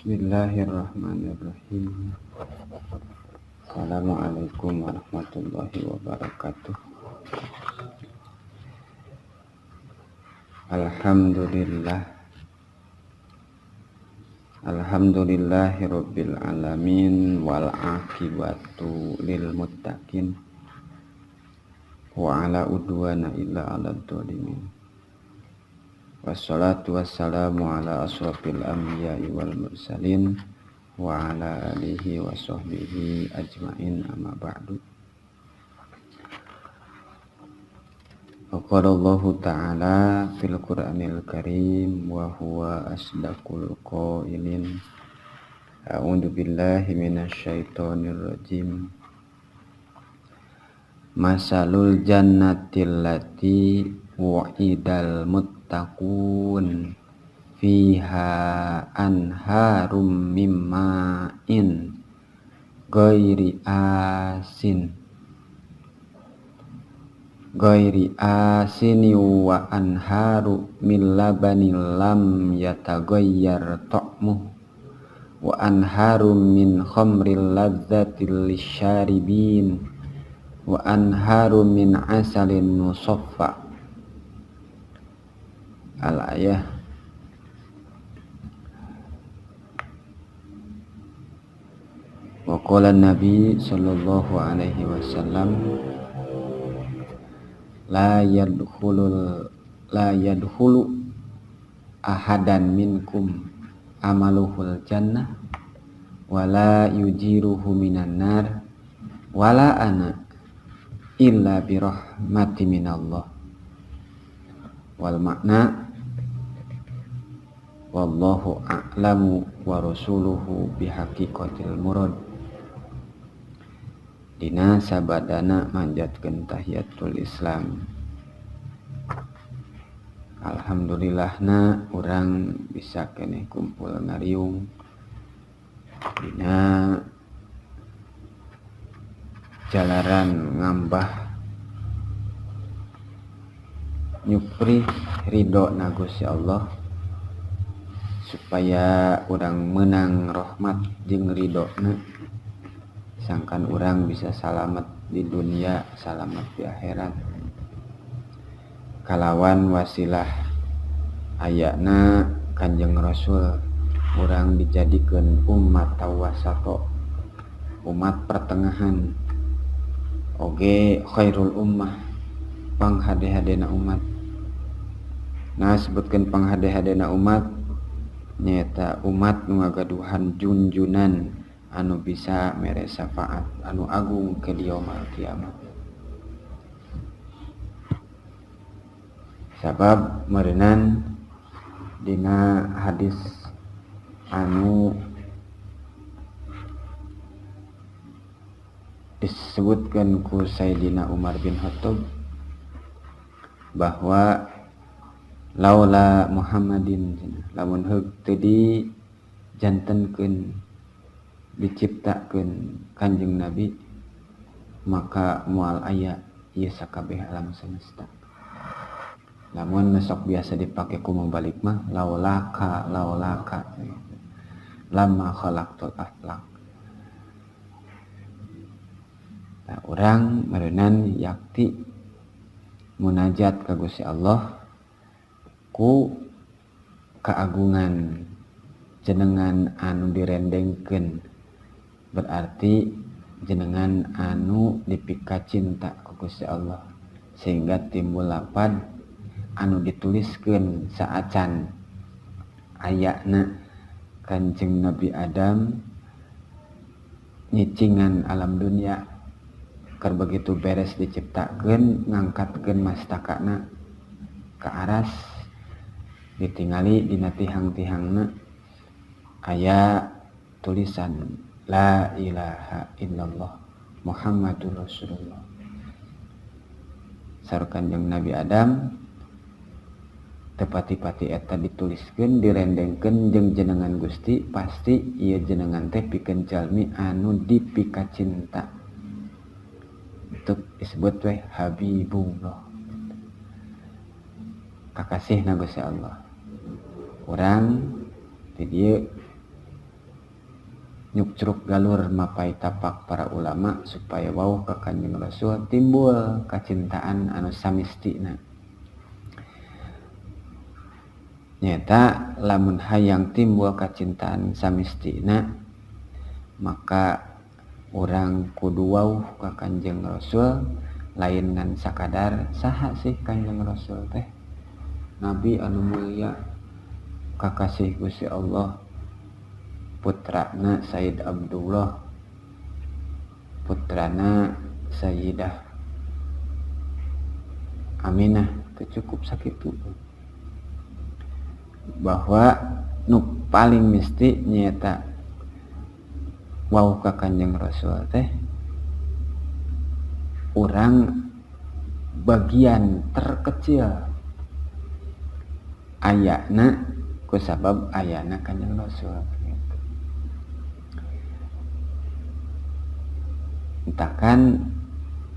Bismillahirrahmanirrahim. Assalamualaikum warahmatullahi wabarakatuh. Alhamdulillah. Alhamdulillahirabbil alamin wal aqibatu lil muttaqin wa ala udwana illa 'alal zalimin. Wassalatu wassalamu ala asrafil anbiya'i wal mursalin wa ala alihi wa sahbihi ajmain, amma ba'du. Qala Allahu ta'ala fil Qur'anil Karim wa huwa asdaqul qailin. A'udzu billahi minasyaitonir rajim. Masalul jannatil lati wu'idal muttaqun fiha anharum mimma in ghairi asin ghairi asini wa anharu min labanin lam yataghayyar ta'muh wa anharu min khamril ladzatil lisyaribin wa anharu min asalin musaffa. Al-ayah. Wa qala Nabi sallallahu alaihi wasallam la yadkhulu ahadan minkum amaluhul jannah wala yujiruhu minan nar wala ana illa birahmati minallah. Wal makna wallahu a'lamu wa rasuluhu bihaqiqatil murad. Dina sabadana manjatkeun tahiyatul Islam. Alhamdulillahna urang bisa keneh kumpul ngariung dina jalaran ngambah nyupri ridho na Gusti Allah supaya urang menang rahmat jeung ridhona, sangkan urang bisa salamet di dunia, salamet di akhirat. Kalawan wasilah ayana Kanjeng Rasul urang dijadikeun umat tawasato, umat pertengahan, oge khairul ummah, panghade-hadena umat. Nah, sebutkeun panghade-hadena umat nyaeta umat nu ngagaduhan junjunan anu bisa mere syafaat anu agung ke yaumul kiamat. Sabab meureunan dina hadis anu disebutkan ku Sayyidina Umar bin Khattab bahwa laula Muhammadin, lamun heug teu dijantenkeun diciptakeun Kanjeng Nabi maka moal aya ieu sakabeh alam semesta. Lamun sok biasa dipake ku mubalik mah laulaka laulaka lama khalaqtul aflaq. Nah, urang meureunan yakti munajat ka Gusti Allah ku keagungan jenengan anu direndengkeun, berarti jenengan anu dipika cinta ku Gusti Allah sehingga timbul lapad anu dituliskeun saacan ayana Kanjeng Nabi Adam nyicingan alam dunia. Keur begitu beres diciptakeun ngangkatkeun mastakana ka aras, ditingali dina tihang-tihangna aya tulisan la ilaha illallah Muhammadur Rasulullah. Saur Kanjeng Nabi Adam tepati-pati eta dituliskeun direndengkeun jeung jenengan Gusti, pasti ieu jenengan teh pikeun jalmi anu dipika cinta. Itu disebut weh Habibullah, kakasihna Gusti Allah. Urang di dieu Nyukcruk galur mapai tapak para ulama supaya wauh ka Kanjeng Rasul timbul kacintaan anu samistina. Nyata lamun hayang timbul kacintaan samistina maka urang kudu wauh ka Kanjeng Rasul, lain ngan sakadar saha sih Kanjeng Rasul teh, nabi anu mulia, kakasih Gusti Allah, putrana Sayyid Abdullah, putrana Sayyidah Aminah. Teu cukup sakitu. Bahwa nu paling misti nyaeta wauh ka Kanjeng Rasul teh urang bagian terkecil ayana kusabab ayana Kanjeng Rasul. Entahkan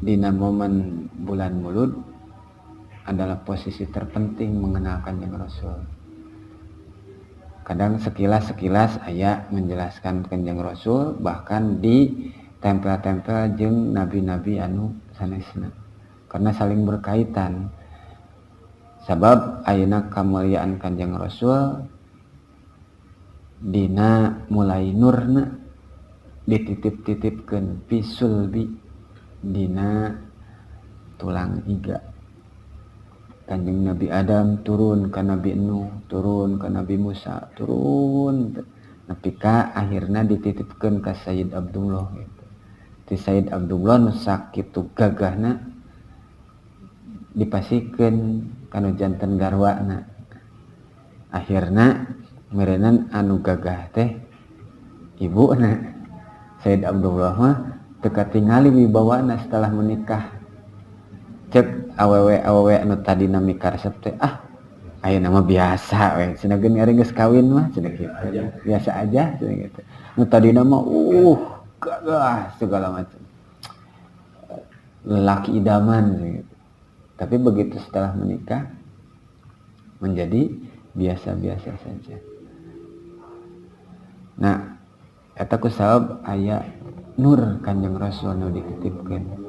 dina momen bulan Mulud adalah posisi terpenting mengenal Kanjeng Rasul. Kadang sekilas-sekilas aya menjelaskan Kanjeng Rasul bahkan di tempel-tempel jeung nabi-nabi anu sanesna karena saling berkaitan. Sabab ayeuna kamuliaan Kanjeng Rasul dina mulai nurna dititip-titipkeun pisulbi dina tulang iga. Kanjeng Nabi Adam turun ka Nabi Nuh, turun ka Nabi Musa, turun nepi ka akhirna dititipkeun ka Sayyid Abdullah gitu. Ti Sayyid Abdullah nu sakitu gagahna dipasikeun kanu janten garwana. Akhirna meureunan anu gagah teh ibuna. Sayyid Abdullah mah teu katingali wibawana setelah menikah. Cek awewe-awewe anu tadina mikaresep teh, ah ayeuna mah biasa we, cenah geun ari geus kawin mah cenah kitu. Biasa aja cenah kitu. Nu tadina mah gagah segala macam. Lelaki idaman gitu. Tapi begitu setelah menikah menjadi biasa-biasa saja. Nah, eta ku sabab aya nur Kanjeng Rasul nu dititipkeun.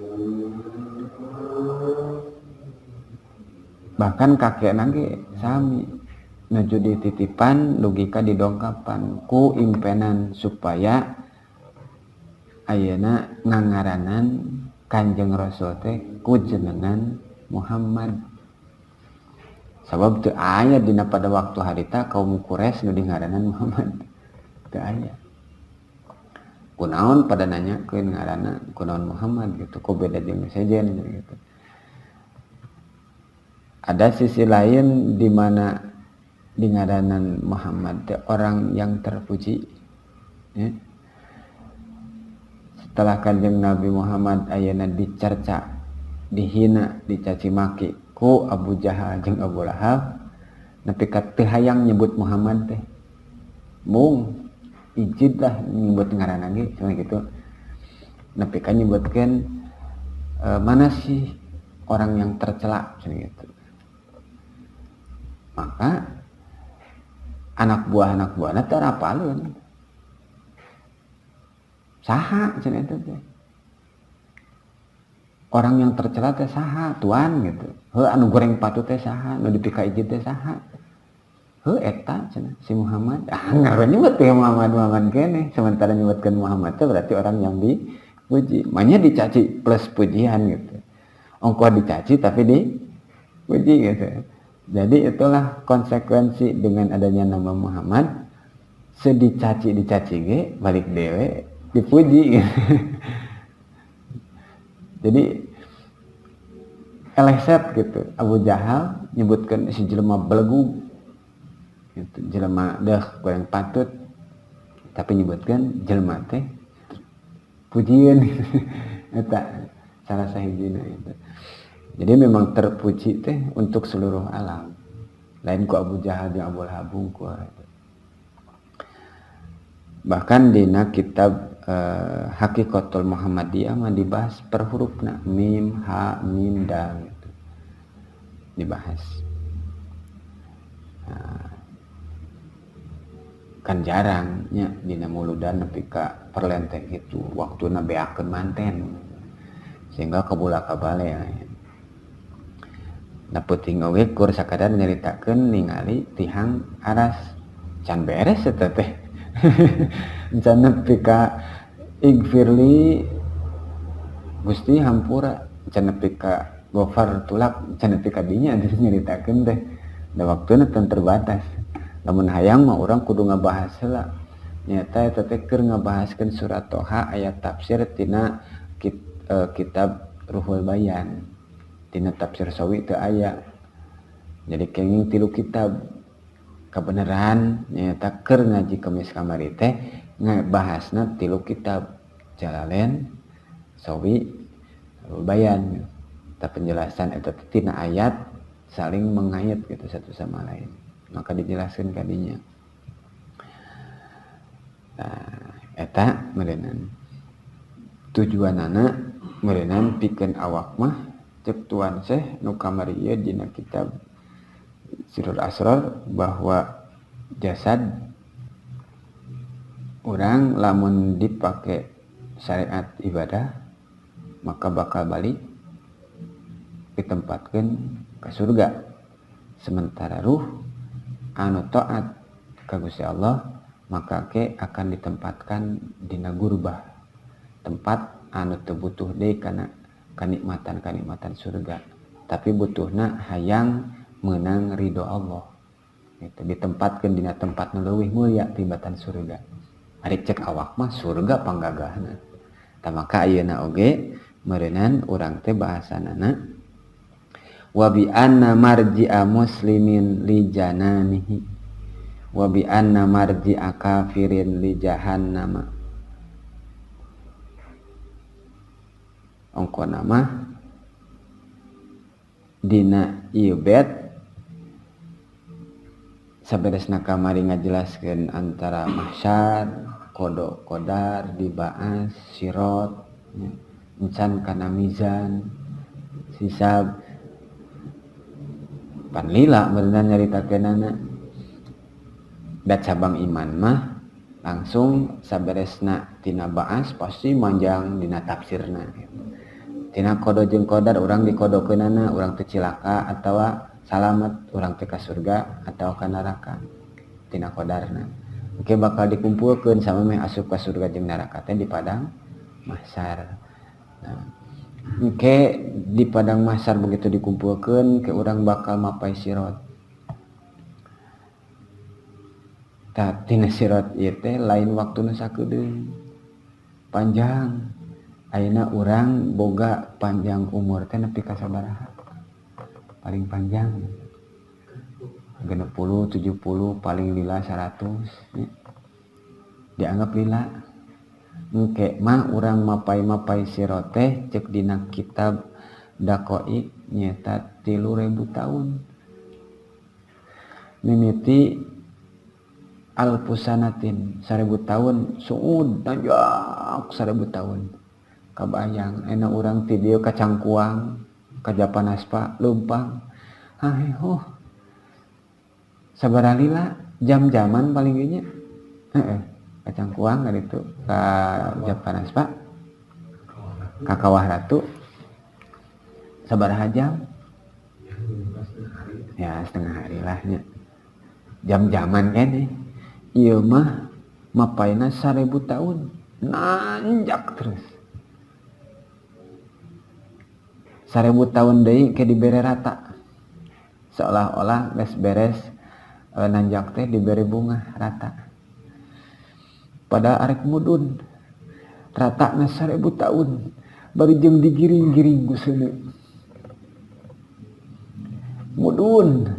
Bahkan kakekna ge sami nuju dititipan dugi ka didongkapan ku impenan supaya ayeuna ngangaranan Kanjeng Rasul teh ku jenengan Muhammad. Sabab teu aya dina pada waktu harita kaum Quraisy nu dingaranan Muhammad. Teu aya. Kunaon pada nanyakeun ngaranna kunaon Muhammad gitu, kok beda jeung sejen gitu. Ada sisi lain di mana di ngaranan Muhammad teh orang yang terpuji, ya. Setelah Kanjeng Nabi Muhammad ayeuna dicerca, dihina, dicaci maki ku Abu Jahal jeung Abu Lahab, nepi ka teu hayang nyebut Muhammad teh. Mung ijid lah nyebut ngaranna ge cenah gitu. Nepi ka nyebutkeun mana sih orang yang tercela cenah gitu. Maka anak buah-anak buahna teh apaleun. Saha cenah eta teh? Orang yang tercela teh saha tuan gitu. Heuh anu goreng patut teh saha, nu dipika ijid teh saha. Heuh eta cenah si Muhammad. Ah ngaran nyebut teh Muhammad Muhammad keneh. Sementara nyebutkeun Muhammad teh berarti orang yang dipuji. Makanya dicaci plus pujian gitu. Ongkoh dicaci tapi dipuji gitu. Jadi itulah konsekuensi dengan adanya nama Muhammad. Sedicaci-dicaci ge balik dewe dipuji gitu. Jadi eleset gitu. Abu Jahal nyebutkan si jelema belegug gitu, jelema deh kurang patut, tapi nyebutkan jelema teh pujian gitu. Eta salah sahijina itu. Jadi memang terpuji teh untuk seluruh alam. Lain ku Abu Jahal jeung Abu Lahab hungkul. Bahkan dina kitab Hakikatul Muhammadiyah mah dibahas per hurufna mim, ha, mim, dal gitu. Dibahas. Nah, Kan jarang nya dina muludan nepi ka perlenteh kitu waktuna beakeun manten sehingga kabulak-kabale. Nah peuting oge kur sakadar nyaritakeun ningali tihang aras can beres eta teh. Can nepi ka igfirli Gusti hampura, can nepi ka gofar tulak, can nepi ka dinya nyaritakeun teh. Da waktuna teu terbatas. Lamun hayang mah urang kudu ngabahas heula. Nyata eta teh keur ngabahaskeun surat Toha ayat tafsir tina kitab Ruhul Bayan. Tina tafsir Sawi teu aya. Jadi kenging tilu kitab kabeneran nyata keur ngaji Kemis kamari teh ngabahasna tilu kitab Jalalain, Sawi, Ruhul Bayan. Ta penjelasan eta teh tina ayat saling mengait gitu satu sama lain. Maka dijelaskan kadinya. Nah, eta meureunan tujuanana meureunan pikeun awak mah cek Tuan Syekh nu kamari ieu dina kitab Sirrul Asrar bahwa jasad urang lamun dipake syariat ibadah maka bakal balik ditempatkeun ka surga. Sementara ruh anu taat ka Gusti Allah maka ke akan ditempatkan dina gurbah, tempat anu teu butuh deui kana kanikmatan-kanikmatan surga, tapi butuhna hayang meunang ridho Allah. Itu ditempatkeun dina tempat nu leuwih mulia tibatan surga. Ari cek awak mah surga panggagahna. Tah maka ayeuna oge meureunan urang teh bahasanana wa bi anna marji'a muslimin li jananihi wa bi anna marji'a kafirin li jahannama. Ongkona mah dina ieu bet saberesna kamari ngajelaskeun antara mahsyar, qada qadar, dibaas, sirat, encan kana mizan, hisab. Pan lila berenang nyaritakeunana. Da cabang iman mah langsung saberesna tina baas pasti manjang dina tafsirna. Tina qada jeung qadar urang dikodokeunana, urang teu cilaka atawa salamet, urang teu ka surga atawa ka neraka tina qadarna. Oke bakal dikumpulkeun sama meh asup ka surga jeung neraka teh di padang mahsyar. Nah, oke di padang mahsyar begitu dikumpulkeun ke urang bakal mapai sirat. Tah tina sirat ieu teh lain waktuna sakedeung. Panjang. Ayeuna urang boga panjang umur teh nepi ka sabaraha? Paling panjang 60, 70, paling lila 100 ya. Dianggap lila. Engke mah urang mapai-mapai sirat teh cek dina kitab Daqaiq nyeta 3000 tahun. Mimiti alfusanatin 1000 tahun suud nanjak 1000 tahun. Kabayang enak urang ti dieu ka Cangkuang, ka Japanaspa leumpang. Haheho. Sabaraha lila jam-jaman paling ge nya. Heeh. Ka Cangkuang ka ditu ka Japanaspa ka Kawah Ratu sabaraha jam? Ya setengah hari lah nya. Jam-jaman keneh. Ieu mah mapaina 1000 tahun nanjak terus. 1000 tahun deui ke dibere rata. Seolah-olah geus beres nanjak teh dibere bunga rata. Padahal arek mudun ratana 1000 tahun bari jeung digiring-giring ku seuneu. Mudun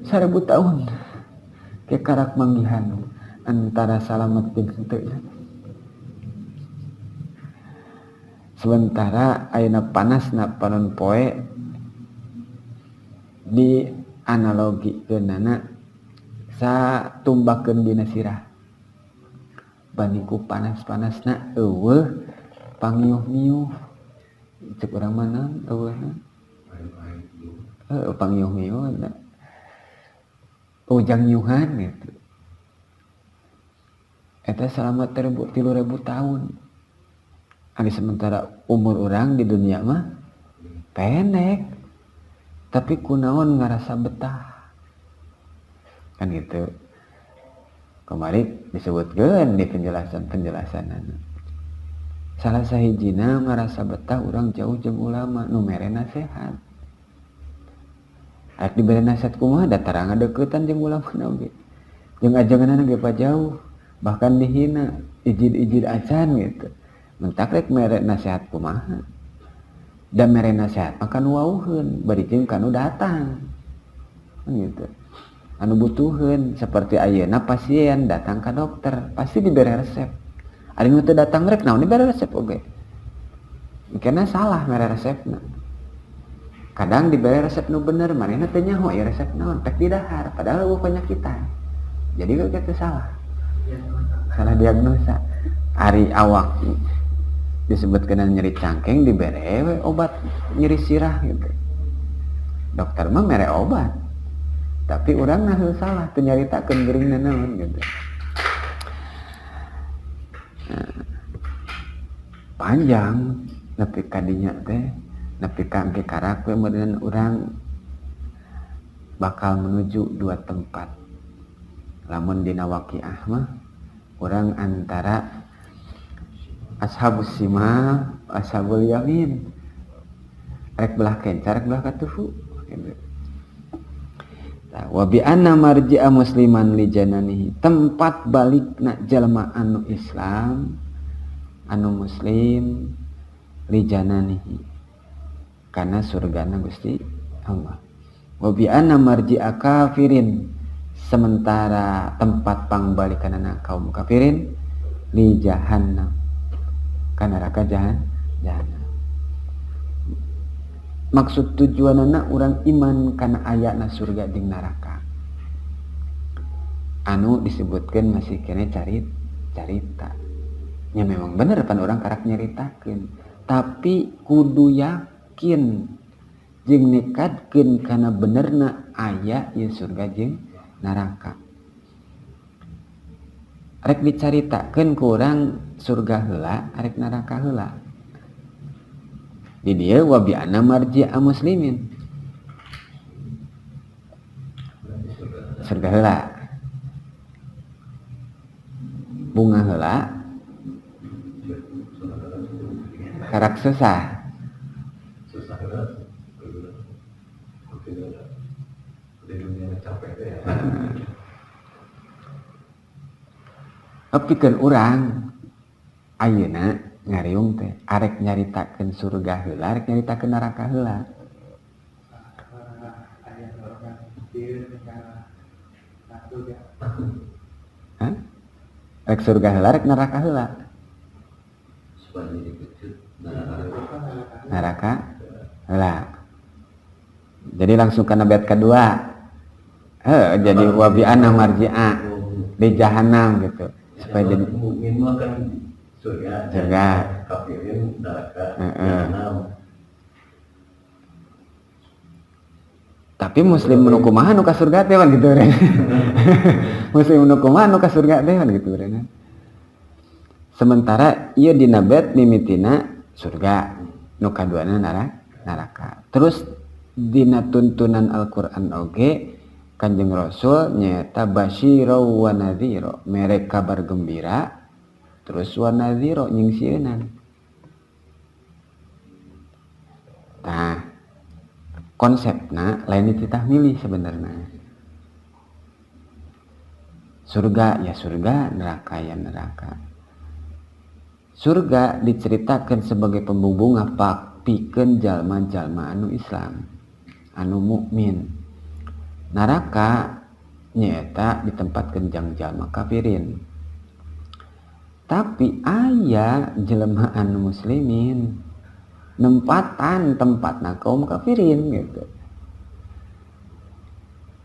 1000 tahun ke karak manggihan antara salamet jeung henteu. Sementara ayeuna panasna panon poe di analogikeunana satumbakeun dina sirah. Baniku panas-panasna eueuh pangiuh-miuh. Cek urang mana eueuhna? Heeh, pangiuh-miuh na. Ujang nyuhan gitu. Eta selama 3.000 tahun. Ari sementara umur orang di dunia mah pendek. Tapi kunaon ngarasa betah. Kan gitu. Kemarin disebutkan di penjelasan-penjelasan. Salah sahijina ngarasa betah urang jauh jeung ulama nu mere nasihat. Arek dibere nasihat kumaha da tara ngadeukeutan jeung ulama oge. Jeung ajenganna ge jauh, bahkan dihina, ijid-ijid acan gitu. Mentak rek mere nasihat kumaha. Da mere nasihat mah kan wauheun, bari jeung kanu datang. Kan gitu. Anu butuheun seperti ayeuna pasien datang ka dokter pasti dibere resep. Ari nu teu datang rek naon dibere resep oge. Engkena salah mere resepna. Kadang dibere resep nu bener manehna teu nyaho ieu resep naon pek didahar padahal eueuh penyakitan. Jadi kitu salah. Salah diagnosa. Ari awak disebutkeun nyeri cangkeng dibere we obat nyeri sirah gitu. Dokter mah mere obat. Tapi urang nah salah teu nyaritakeun geuringna naon gitu. Nah, panjang nepi ka dinya teh nepi ka engke karak we meureun urang bakal menuju dua tempat. Lamun dina waqiah mah urang antara ashabus simal, ashabul yamin. Rek belah kenca, rek belah katuhu gitu. Wa bi anna marji'a musliman li jananihi, tempat balikna jalma anu Islam anu muslim li jananihi kana surgana Gusti Allah. Wa bi anna marji'a kafirin, sementara tempat pangbalikanana kaum kafirin li jahannam kana neraka jahannam. Maksud tujuanana urang iman kana ayana surga jeung neraka anu disebutkan masih kene carita nya memang bener pan urang karak nyaritakeun, tapi kudu yakin jeung nekadkeun kana benerna aya ieu surga jeung neraka. Rek dicaritakeun ku urang surga heula arek neraka heula. Di dieu wa bi anna marji'a muslimin. Surga heula. Bunga heula. Karak susah. Susah heula. Di dunia capek teh. Pikeun urang ayeuna ngariung teh arek nyaritakeun surga heula arek nyaritakeun neraka heula. Hah? Rek surga heula rek neraka heula. Neraka heula. Jadi langsung kana bait kedua. Heuh, jadi wa bi anna marji'a di jahannam gitu. Supaya jadi mukmin mah kan surga, surga, kafirin neraka. Tapi muslim nu kumaha nu ka surga teh kan gitu re. Muslim nu kumaha nu ka surga teh kan gitu re. Sementara ieu dina bait mimitina surga, nu kaduana neraka. Terus dina tuntunan Al-Qur'an oge Kanjeng Rasul nyaeta basyira wa nadhira, mere kabar gembira terus wa nadhira nyingsieunan. Tah konsepna lain dititah milih sebenarnya. Surga ya surga, neraka ya neraka. Surga diceritakan sebagai pembunga pak pikeun jalma-jalma anu Islam, anu mukmin. Neraka nyaeta ditempatkeun jang jalma kafirin. Tapi aya jelema anu muslimin nempatan tempatna kaum kafirin gitu.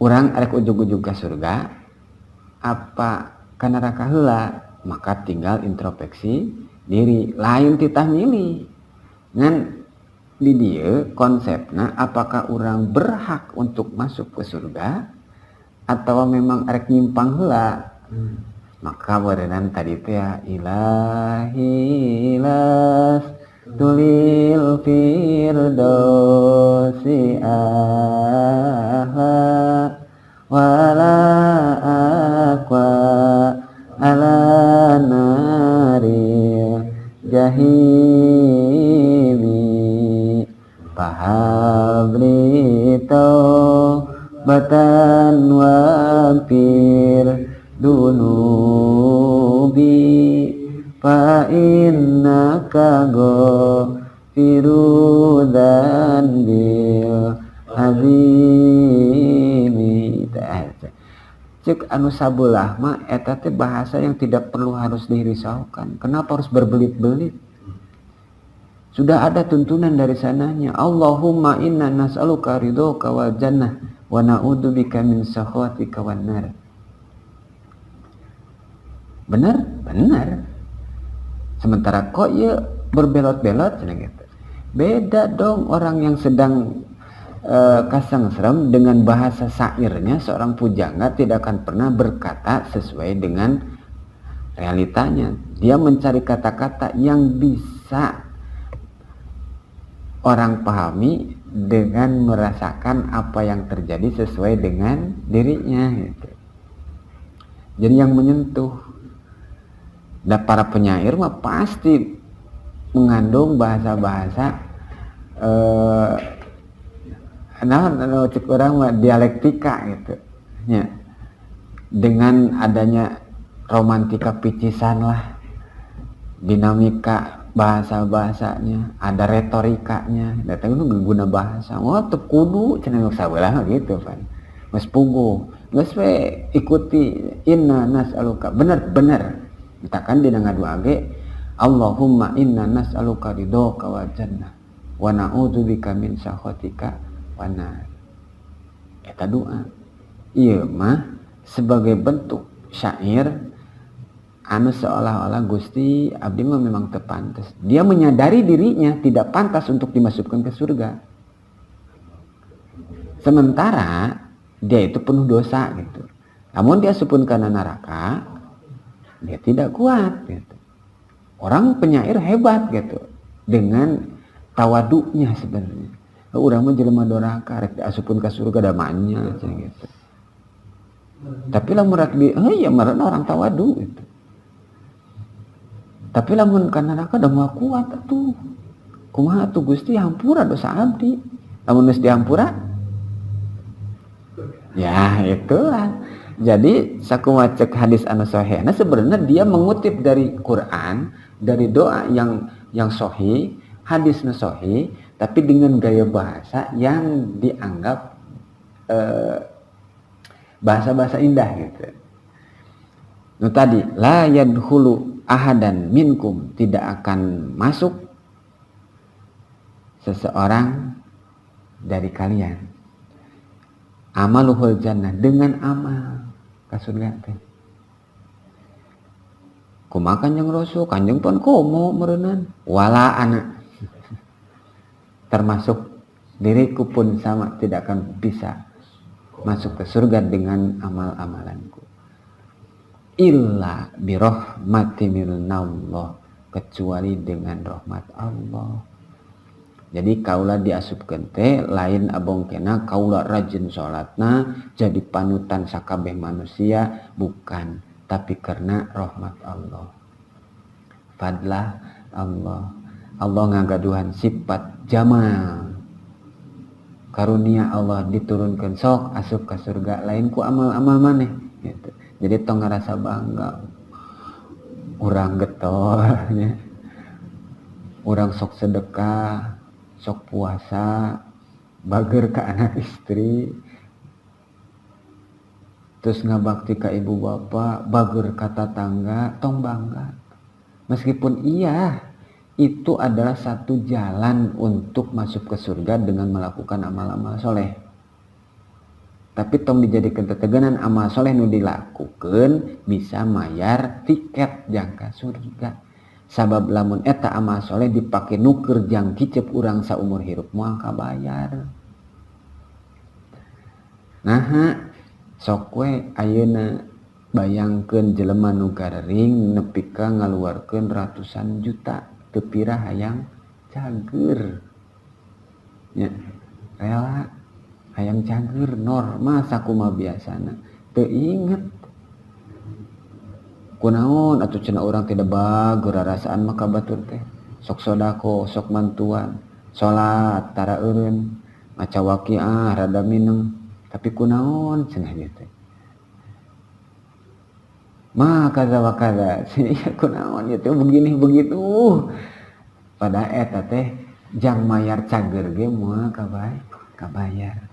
Urang arek ujug-ujug ka surga apa ka neraka heula, maka tinggal introspeksi diri, lain titah milih. Ngan di dieu konsepna apakah urang berhak untuk masuk ke surga atau memang arek nyimpang heula. Maka berenang tadi teh ya, إلهي لست للفردوس أهلا ولا أقوى على نار الجحيم فهب لي توبة واغفر ذنوبي فإنك غافر الذنب العظيم. Cek anu sabelah mah, eta teh bahasa yang tidak perlu harus dirisaukan. Kenapa harus berbelit-belit? Sudah ada tuntunan dari sananya. اللهم إنا نسألك رضاك والجنة ونعوذ بك من سخطك والنار. Benar? Benar. Sementara kok ya berbelot-belot gitu. Beda dong orang yang sedang kasengsem dengan bahasa syairnya. Seorang pujangga tidak akan pernah berkata sesuai dengan realitanya. Dia mencari kata-kata yang bisa orang pahami dengan merasakan apa yang terjadi sesuai dengan dirinya gitu. Jadi yang menyentuh. Dan para penyair mah pasti mengandung bahasa-bahasa nah, cek urang mah dialektika gitu ya. Dengan adanya romantika picisan lah, dinamika bahasa-bahasanya, ada retorikanya, datang itu guna bahasa. Wah, teu kudu cenah sabelah gitu kan. Geus puguh, geus we ikuti إنا نسألك. Bener bener. Kita kan dina ngadua ge اللهم إنا نسألك رضاك والجنة ونعوذ بك من سخطك والنار. Eta doa. Ieu mah sebagai bentuk syair anu seolah-olah, Gusti, abdi mah memang teu pantas. Dia menyadari dirinya tidak pantas untuk dimasukkan ke surga. Sementara dia itu penuh dosa gitu. Namun dia supun karena neraka, dia tidak kuat gitu. Orang penyair hebat gitu dengan tawaduknya sebenarnya. Urang mah jelema doraka, rek diasupkeun ka surga da manya gitu. Tapi lamun rek di, oh iya, orang tawadu gitu. Tapi lamun ka neraka da moal kuat atuh. Kumaha atuh, Gusti, hampura dosa abdi. Lamun geus dihampura, ya itulah. Jadi sakumaha cek hadis anu sahihna, sebenarnya dia mengutip dari Quran, dari doa yang sahih, hadis nu sahih, tapi dengan gaya bahasa yang dianggap bahasa-bahasa indah gitu. Nu tadi لا يدخل أحدا منكم, tidak akan masuk seseorang dari kalian عمله الجنة, dengan amal ka surga teh. Kumaha, Kanjeng Rasul? Kanjeng pun komo meureunan. ولا أنا, termasuk diriku pun sama, tidak akan bisa masuk ke surga dengan amal-amalanku. إلا برحمة من الله, kecuali dengan rahmat Allah. Jadi kaula diasupkeun teh lain abong kena kaula rajin salatna jadi panutan sakabeh manusia, bukan, tapi karena rahmat Allah, fadlah Allah. Allah ngagaduhan sifat jamal, karunia Allah diturunkan, sok asup ke surga, lain ku amal-amal maneh gitu. Jadi tong ngerasa bangga urang getol nya, urang sok sedekah, sok puasa, bager ke anak istri, terus ngabakti ke ibu bapak, bager ke tetangga. Tong bangga. Meskipun iya, itu adalah satu jalan untuk masuk ke surga dengan melakukan amal-amal soleh, tapi tong dijadikan tetegenan amal soleh nu dilakukan bisa mayar tiket jang ka surga. Sabab lamun eta amal soleh dipake nuker jang kicep urang saumur hirup, moal kabayar. Nah, sok we ayeuna. Bayangkeun jelema nu garering nepi ka ngaluarkeun ratusan juta teu pira hayang cager. Nya, rela hayang cager normal sakumaha biasana. Teu inget kunaon atuh cenah urang teh bager rarasaan mah ka batur teh. Sok sodako, sok mantuan, salat tara eureun, maca waqiah rada mineng, tapi kunaon cenah ieu teh. Ma kaza wa kaza, kunaon ieu teh begini begitu. Padahal eta teh jang mayar cager ge moal kabayar.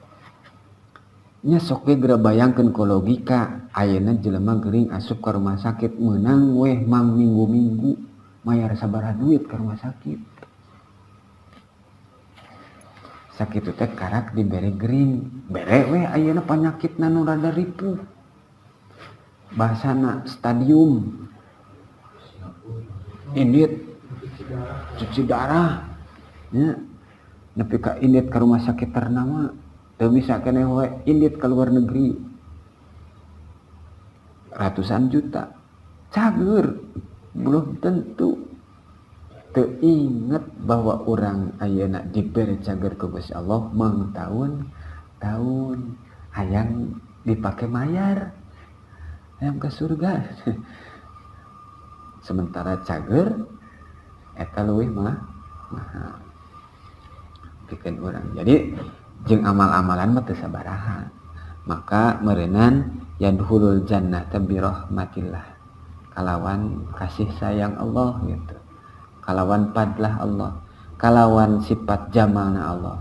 Nya sok ge geura bayangkeun ku logika, ayeuna jelema gering asup ka rumah sakit meunang weh mang minggu-minggu mayar sabaraha duit ka rumah sakit. Sakitu teh karak dibere gering, bere weh ayeuna panyakitna nu rada ripuh. Bahasana stadium indit cuci darah nya nepi ka indit ka rumah sakit ternama teu bisa keneh we indit ka luar negeri ratusan juta cager belum tentu. Teu inget bahwa urang ayeuna dibere cager ku Gusti Allah mang taun-taun hayang dipake mayar hayang ke surga. Sementara cager eta leuwih mah mahal pikeun urang. Jadi jeung amal-amalan mah teu sabaraha. Maka meureunan yadkhulul jannata bi rahmatillah, kalawan kasih sayang Allah gitu, kalawan fadlah Allah, kalawan sifat jamalna Allah.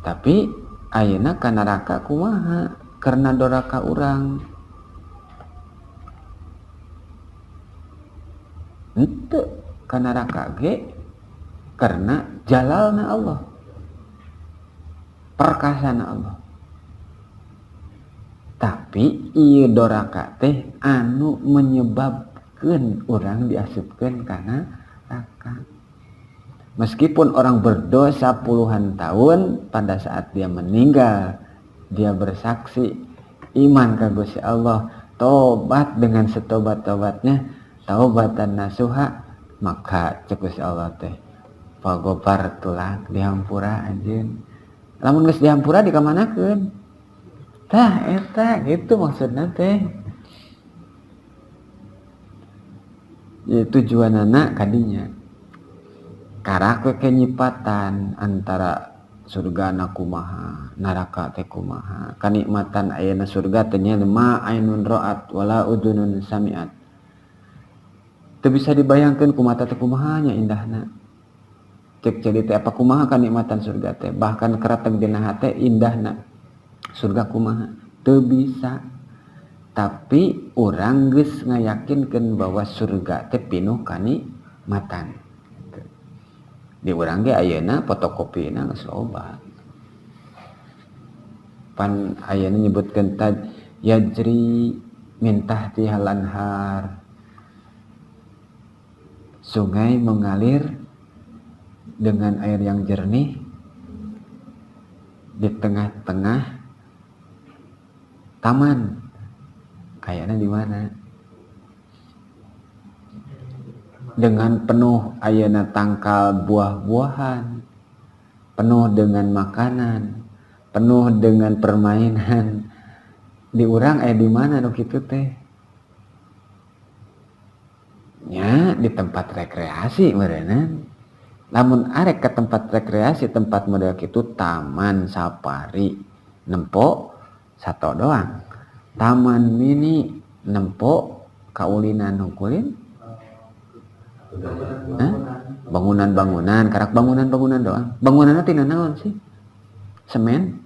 Tapi ayeuna ka neraka kumaha? Karena doraka urang henteu ka neraka ge karena jalalna Allah, perkasana Allah. Tapi ieu doraka teh anu menyebabkeun urang diasupkeun kana neraka. Meskipun orang berdosa puluhan tahun, pada saat dia meninggal dia bersaksi iman ka Gusti Allah, tobat dengan setobat-tobatnya, taubatan nasuha, maka cek Gusti Allah teh fagobar tulak dihampura anjeun. Lamun geus dihampura dikamanakeun? Tah eta gitu maksudna teh. Ya tujuanana kadinya. Karak we kenyipatan antara surga na kumaha, neraka teh kumaha. Kanikmatan ayeuna surga teh nya ma ainun ra'at wala udunun sami'at. Teu bisa dibayangkeun ku mata teh kumaha nya indahna. Cek jadi teh apa kumaha kanikmatan surga teh, bahkan kerateg dina hate indahna surga kumaha teu bisa. Tapi urang geus ngayakinkeun bahwa surga teh pinuh kanikmatan. Di urang ge ayeuna fotokopina geus loba. Pan ayeuna nyebutkeun taj yajri min tahtihal anhar, sungai mengalir dengan air yang jernih di tengah-tengah taman. Kayaknya di mana? Dengan penuh ayeuna tangkal buah-buahan, penuh dengan makanan, penuh dengan permainan. Di urang aya di mana nu kitu teh? Nya di tempat rekreasi meureunna. Lamun arek ke tempat rekreasi, tempat model kitu taman safari nempo sato doang. Taman mini nempo kaulinan hungkulin. Bangunan-bangunan, karak bangunan-bangunan doang. Bangunanna tina naon sih? Semen,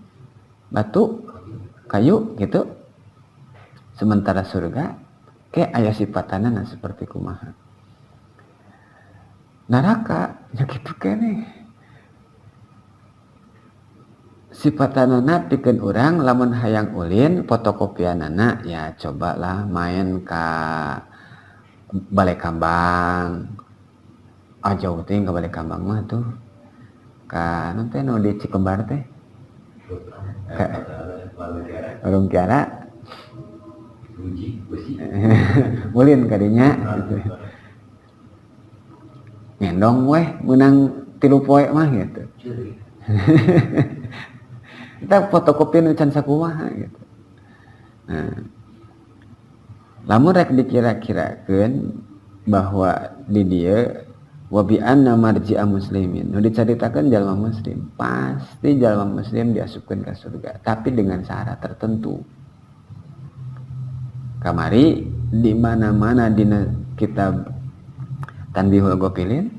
batu, kayu gitu. Sementara surga ke aya sifatanana seperti kumaha. Neraka nya kitu keneh. Sifatanana pikeun urang lamun hayang ulin fotokopianana ya cobalah main ka Balai Kambang. Ah jauh teh ka Balai Kambang mah tuh. Ka naon teh nu di Cikembar teh? Warung Kiara. Uji besi. Ulin kadinya gitu. Ngendong weh menang 3 poe mah gitu. Kita fotokopi nu can sakumaha gitu. Nah, lamun rek dikira-kirakeun bahwa di dieu wa bi anna marji'a muslimin nu dicaritakeun jalma muslim, pasti jalma muslim diasupkeun ka surga, tapi dengan syarat tertentu. Kamari di mana-mana dina kitab Tanbihul Ghafilin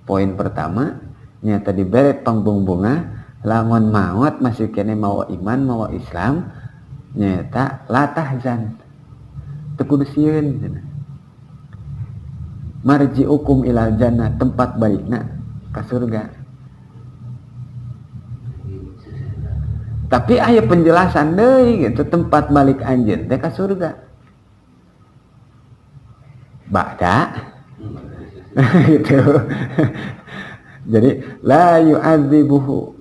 poin pertama nyata dibere pangbungbunga lamun maot masih kene mawa iman mawa Islam nyata la tahzan teu kudu sieun cenah. Marji'ukum ilal jannah, tempat balikna ka surga. Tapi aya penjelasan deui gitu, tempat balik anjeun teh ka surga. Ba'da gitu. Jadi la yu'adzibuhu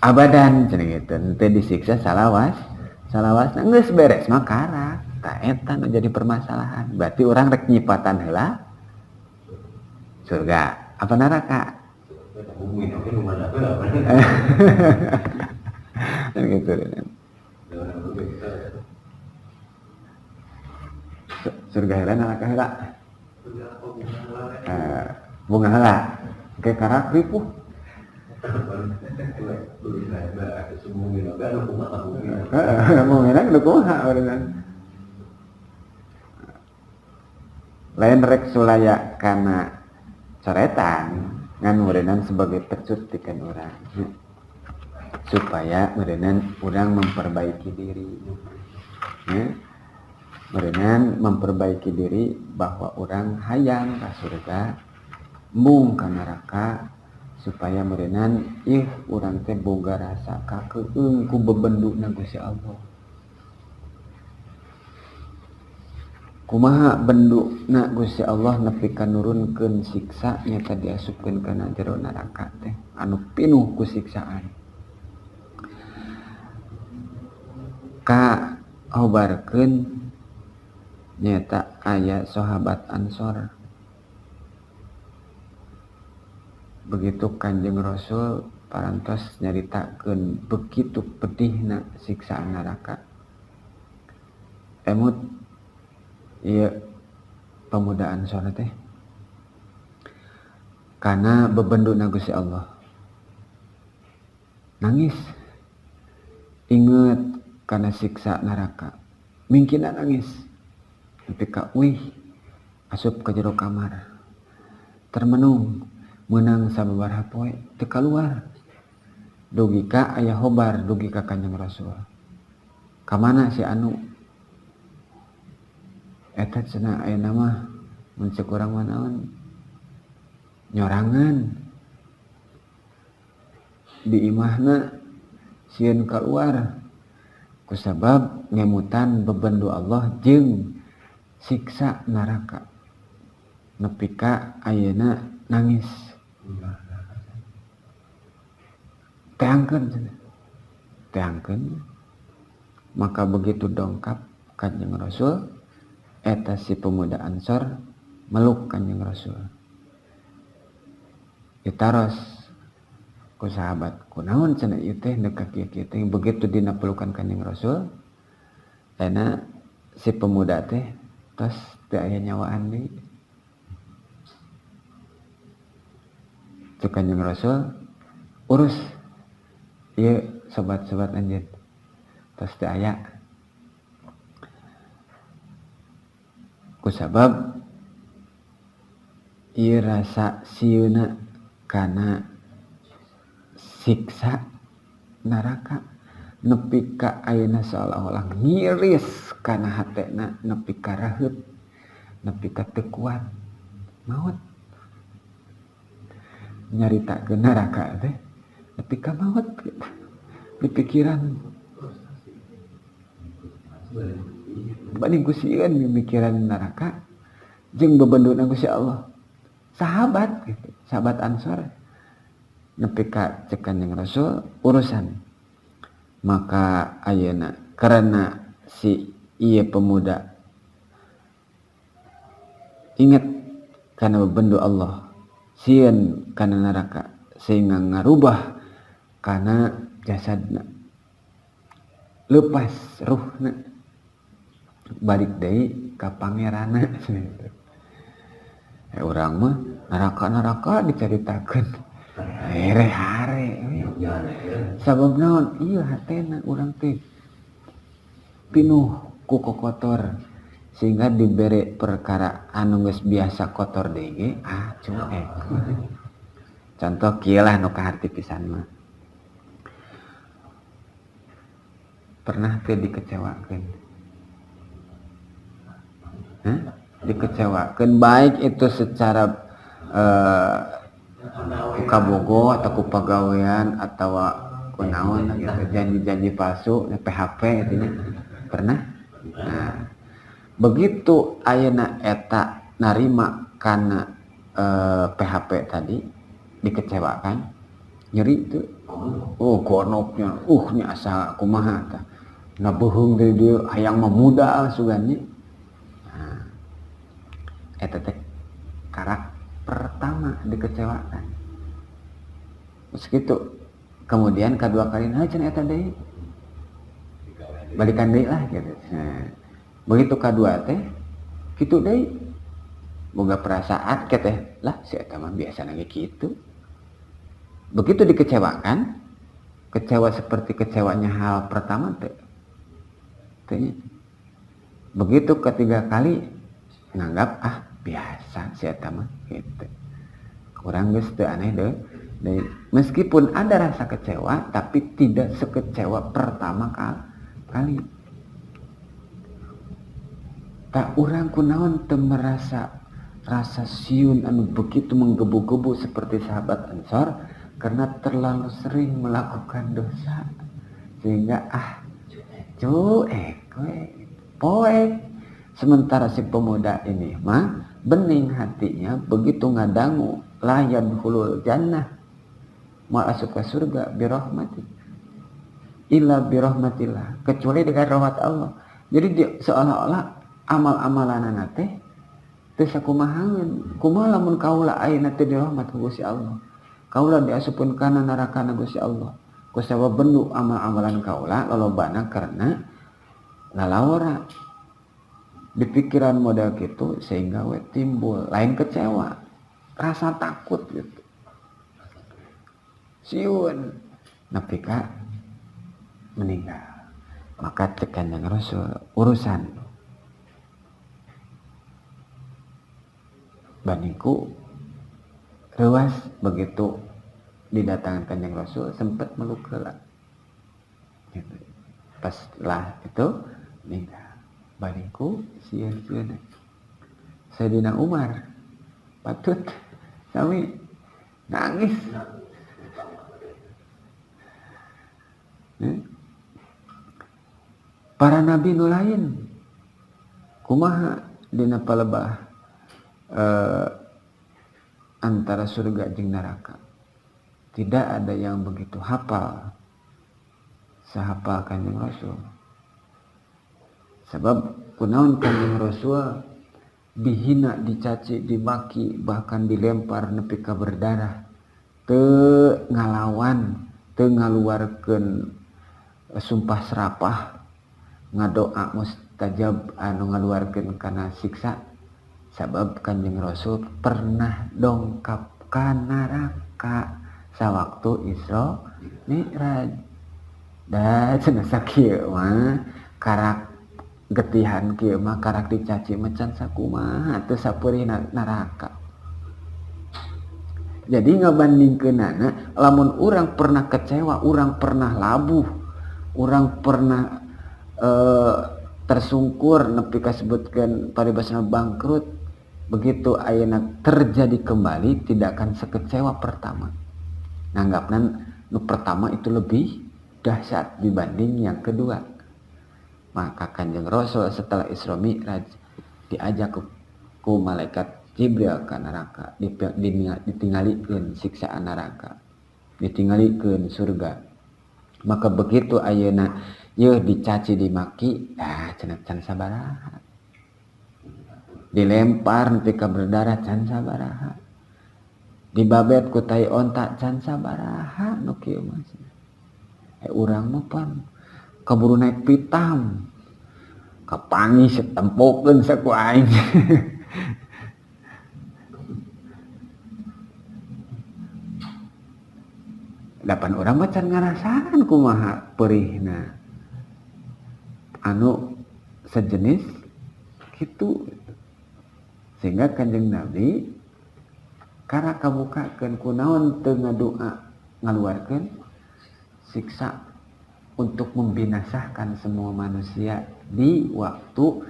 abadan cenah gitu. Henteu disiksa salawas, salawas geus beres mah karak. Tah eta nu jadi permasalahan. Berarti urang rek nyipatan heula surga apa neraka? Kan gitu. Surga heula neraka heula? Bunga heula. Oke karak ripuh. Mungkin nu kumaha barengan. Lain rek sulaya kana coretan ngan meureunnan sebagai pecut pikeun urang supaya meureunnan urang memperbaiki diri ya. Meureunnan memperbaiki diri bahwa urang hayang ka surga mung ka neraka supaya meureunnan ih urang teh boga rasa kakeung ku bebenduna Gusti Allah. Kumaha benduna Gusti Allah nepi ka nurunkeun siksa nyata diasupkeun kana jero neraka teh anu pinuh ku siksaan. Ka hobarkeun nyata aya sahabat Ansor. Begitu Kanjeng Rasul parantos nyaritakeun begitu pedihna siksaan neraka. Emut ieu pemuda Ansor teh kana bebenduna Gusti Allah. Nangis inget kana siksa neraka. Mingkina nangis nepi ka uih asup ka jero kamar. Termenung meunang sababaraha poe teu kaluar. Dugi ka aya hobar dugi ka Kanjeng Rasul. Ka mana si anu? Eta cenah ayeuna mah mun ceuk urang mah naon? Nyorangan. Di imahna sieun kaluar kusabab ngemutan bebendu Allah jeung siksa neraka. Nepi ka ayeuna nangis. Teangkeun cenah. Teangkeun. Maka begitu dongkap Kanjeng Rasul eta si pemuda Ansor meluk Kanjeng Rasul. Ditaros ku sahabat, kunaon cenah ieu teh neuk ka kieu-kieu teh. Begitu dina pelukan Kanjeng Rasul, eta si pemuda teh tos teu aya nyawaan deui. Cek Kanjeng Rasul, urus ieu sobat-sobat anjeun. Tos teu aya. Kusabab ieu rasa sieuna kana siksa neraka nepi ka ayeuna seolah-olah ngiris kana hatena nepi ka raheut nepi ka teu kuat maot nyaritakeun neraka teh nepi ka maot gitu. Di pikiran banding ku sieun mikiran neraka jeung bebenduna Gusti Allah. Sahabat gitu, sahabat Ansor nepi ka cek Kanjeng Rasul urusan. Maka ayeuna karena si Ieu pemuda inget kana bebendu Allah, sieun kana neraka sehingga ngarubah kana jasadna, lepas ruhna balik deui ka pangeranna. Urang mah neraka-neraka dicaritakeun hare-hare sabab naon ieu hatena urang teh pinuh ku kokotor sehingga dibere perkara anu geus biasa kotor deui ge ah cuek. Contoh kieu lah nu kaharti pisan mah. Pernah teu dikecewakeun? Hah? Dikecewakeun baik itu secara ku kabogo atau ku pagawean atau ku naon gitu, janji-janji palsu, PHP gitu nya. Pernah? Nah, begitu ayeuna eta narima kana PHP tadi dikecewakan, nyeri teu? Oh, gonoknya, nya asa kumaha tah. Ngabeuheung deui dieu hayang mah muda sugan nya. Nah, eta teh karak pertama dikecewakan. Terus gitu. Kemudian kedua kali nah cenah eta deui. Balikan deui lah gitu. Nah, begitu kedua teh kitu deui. Boga perasaan ke teh lah si eta mah biasana ge kitu. Begitu dikecewakan, kecewa seperti kecewanya hal pertama teh. Tehnya. Begitu ketiga kali nganggap ah biasa si eta mah gitu. Kurang geus teu aneh deui. Meskipun ada rasa kecewa tapi tidak sekecewa pertama kali. Tak urang kunaon teu merasa rasa siun anu begitu menggebu-gebu seperti sahabat Ansor karena terlalu sering melakukan dosa sehingga ah cuek we poek. Sementara si pemuda ini mah bening hatinya, begitu ngadangu la yadkhulul jannah, mau asup ke surga birahmati illa birahmatillah, kecuali dengan rahmat Allah. Jadi dia seolah-olah amal-amalanana teh teu sakumahaeun. Kumaha lamun kaula ayeuna teh dirahmat ku Gusti Allah, kaula diasupkeun kana neraka Gusti Allah ku sabab bendu amal-amalan kaula lolobana karena lalawara. Di pikiran model gitu sehingga we timbul lain kecewa, rasa takut gitu, siun nepi ka meninggal. Maka cek Kanjeng Rasul urusan bandingku reuas begitu didatangkan Kanjeng Rasul sempat meluk heula gitu. Pas lah itu meninggal bandingku sieun-sieun. Sayyidina Umar patut sami nangis. Para nabi nu lain kumaha dina palebah antara surga jeung neraka. Tidak ada yang begitu hafal sahafal Kanjeng Rasul. Sebab kunaon Kanjeng Rasul dihina, dicaci, dimaki, bahkan dilempar nepi ka berdarah, teu ngalawan, teu ngaluarkeun sumpah serapah, ngadoa mustajab anu ngaluarkeun kana siksa. Sabab Kanjeng Rasul pernah dongkap ka neraka sawaktu Isra Mi'raj. Da cenah sakieu mah karak getihan kieu mah karak dicaci mah can sakumaha teu sapeurih neraka. Jadi ngabandingkeunana lamun urang pernah kecewa, urang pernah labuh, urang pernah tersungkur nepi kasebutkeun paribasana bangkrut, begitu ayeuna terjadi kembali tidak akan sekecewa pertama. Nanggapna nu pertama itu lebih dahsyat dibanding yang kedua. Maka Kanjeng Rasul setelah Isra Mi'raj diajak ku malaikat Jibril ke neraka, ditinggalikeun siksaan neraka, ditinggalikeun surga. Maka begitu ayeuna Yeuh dicaci dimaki, ah cenah can sabaraha. Dilempar nepi ka berdarah can sabaraha. Dibabet ku tai onta can sabaraha nu kieu mah. Urang mah pan kaburu naik pitam. Kapangi setempokeun saku aing. Dapan urang mah can ngarasaan kumaha perihna. Anu sejenis kitu. Sehingga Kanjeng Nabi kara kabukakeun kunaon teu ngadua ngaluarkeun siksa untuk membinasakan semua manusia di waktu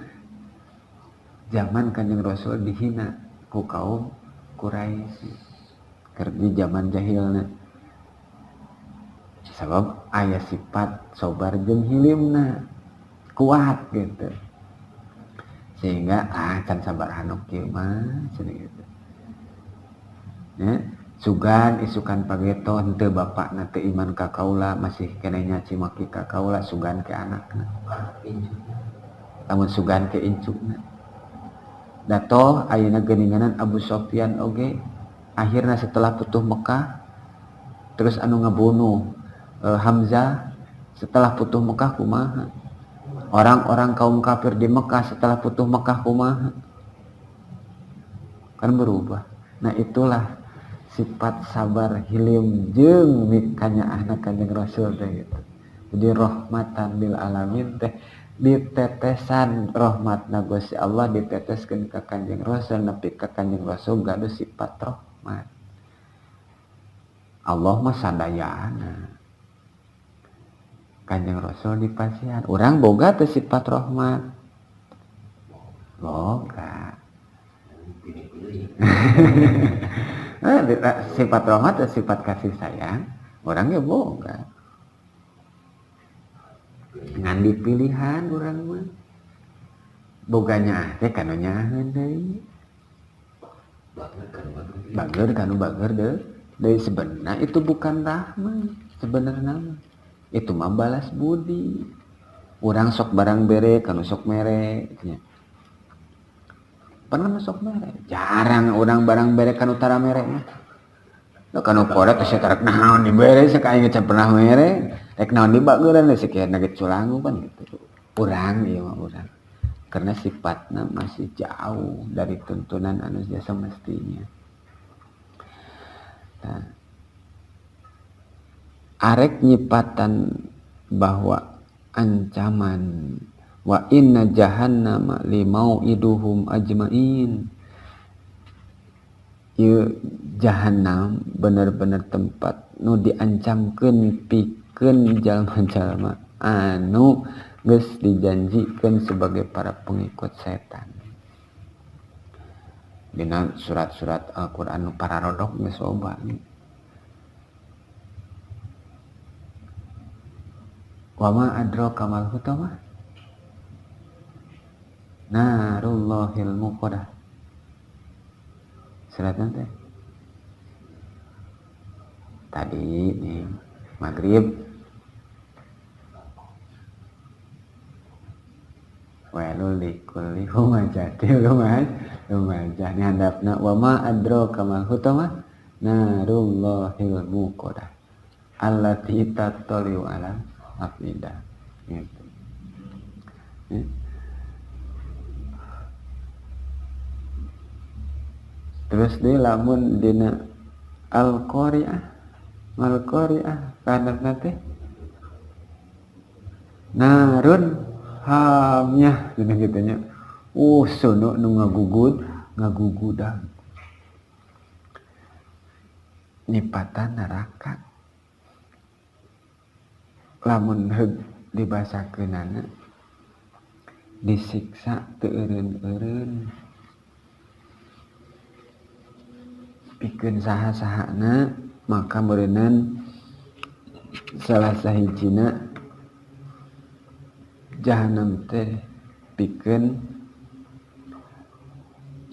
zaman Kanjeng Rasul dihina ku kaum Quraisy keur di zaman jahilna. Sebab aya sifat sobar jeung hilimna kuat gitu. Sehingga can sabar hanok kieu mah cenah gitu. Ya, sugan isukan pageto henteu bapakna teu iman ka kaula masih keneh nyaci maki ka kaula sugan ke anakna. Lamun sugan ke incukna. Datoh ayeuna geuninganan Abu Sofyan oge akhirna setelah putuh Mekah terus anu ngabunuh Hamzah setelah putuh Mekah kumaha? Orang-orang kaum kafir di Mekah setelah putuh Mekah kumaha? Kan berubah. Nah itulah sifat sabar hilim jeung mikanyaahna Kanjeng Rasul teh gitu. Jadi rahmatan lil alamin teh ditetesan rahmatna Gusti Allah diteteskeun ka Kanjeng Rasul nepi ka Kanjeng Rasul gaduh sifat rahmat. Allah mah sadayana. Kanjeng Rasul dipasihan. Urang boga teh sifat rahmat. Boga. Sifat rahmat dan sifat kasih sayang orangnya boga. Ngan dipilihan urang mah. Boganya teh kanu nyaaheun deui. Bager kanu bager deui. Deui sebenarnya itu bukan rahmat sebenarnya mah. Itu mah balas budi. Urang sok barang bere kanu sok mere nya. Pernah sok mere. Jarang urang barang bere kanu tara mere mah. Da kanu korek teh tarak naon dibere sok aing can pernah mere. Rek naon dibageuran teh sakieu ge culangu kan gitu. Urang ieu mah urang. Karena sifatna masih jauh dari tuntunan anu semestinya. Nah, arek nyipatan bahwa ancaman wa inna jahannama limau'iduhum ajmain. Ieu jahannam bener-bener tempat nu diancamkeun pikeun jalma-jalma anu geus dijanjikeun sebagai para pengikut setan. Dina surat-surat Al-Qur'an nu pararodok geus loba. Wa ma adraka mal hutamah? Narullahil muqaddah. Suratna teh tadi nih maghrib. Wailul likulli humazatin lumazah. Ini handapna wa ma adraka mal hutamah? Narullahil muqaddah allati tattali'u ala afidah. Gitu. Ya. Terus di lamun dina al-qari'ah, al-qari'ah kadang teh narun hamnya dina kitu nya. Sono nu ngagugud, ngagugudag. Nyipatan neraka. Lamun heug dibasakeunana disiksa teu eureun-eureun. Pikeun saha-sahana maka meureunan salah sahijina jahanam teh pikeun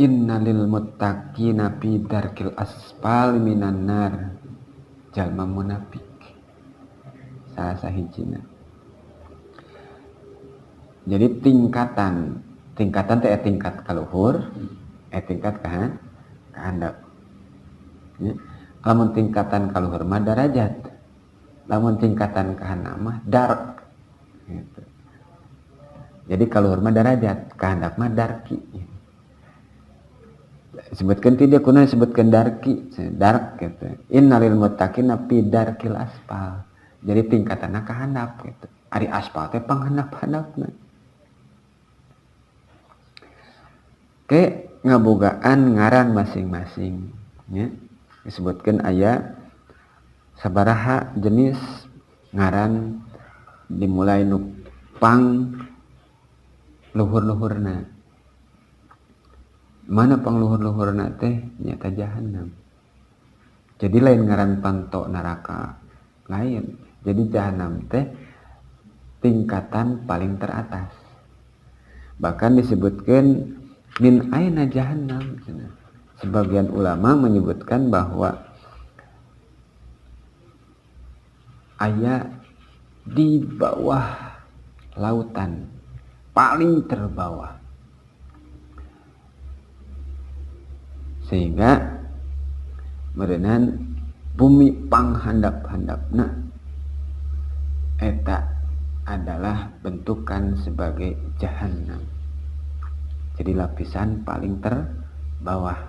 innalil muttaqina fi darkil asfali minan nar, jalma munafik salah sahijina. Jadi tingkatan, tingkatan teh tingkat kaluhur, tingkat kahandap. Ya. Lamun tingkatan kaluhur mah darajat, lamun tingkatan kahandap mah dark. Gitu. Jadi kaluhur mah darajat, kahandap mah darki. Sebutkan tidak kuna sebutkan darki, dark gitu. Innalil muttaqina fi darkil asfal. Jadi tingkatanna kahandap gitu. Ari aspal teh panghandap-handapna. Ke ngabogaan ngaran masing-masing nya. Disebutkan aya sabaraha jenis ngaran dimulai nu pang luhur-luhurna. Mana pang luhur-luhurna teh nyata jahanam. Jadi lain ngaran panto neraka lain. Jadi jahanam teh tingkatan paling teratas. Bahkan disebutkan min aina jahannam. Sebagian ulama menyebutkan bahwa aya di bawah lautan, paling terbawah. Sehingga meureunan bumi panghandap-handapna eta adalah bentukan sebagai jahanam. Jadi lapisan paling terbawah,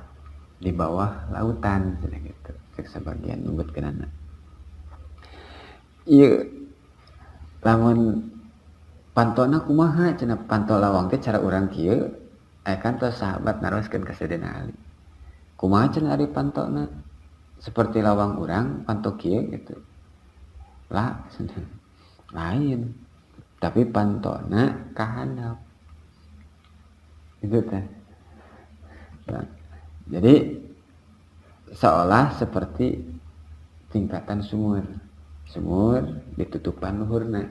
di bawah lautan gitu. Sebagian nyebutkeunana. Ieu lamun pantona kumaha cenah panto lawang teh cara urang kieu aya kan tos sahabat naroskeun ka Sayyidina Ali. Kumaha cenah ari pantona? Seperti lawang urang panto kieu gitu. Lah cenah. Lain. Tapi pantona kahandap. Itu teh. Nah, jadi seolah seperti tingkatan sumur. Sumur ditutupan luhurna.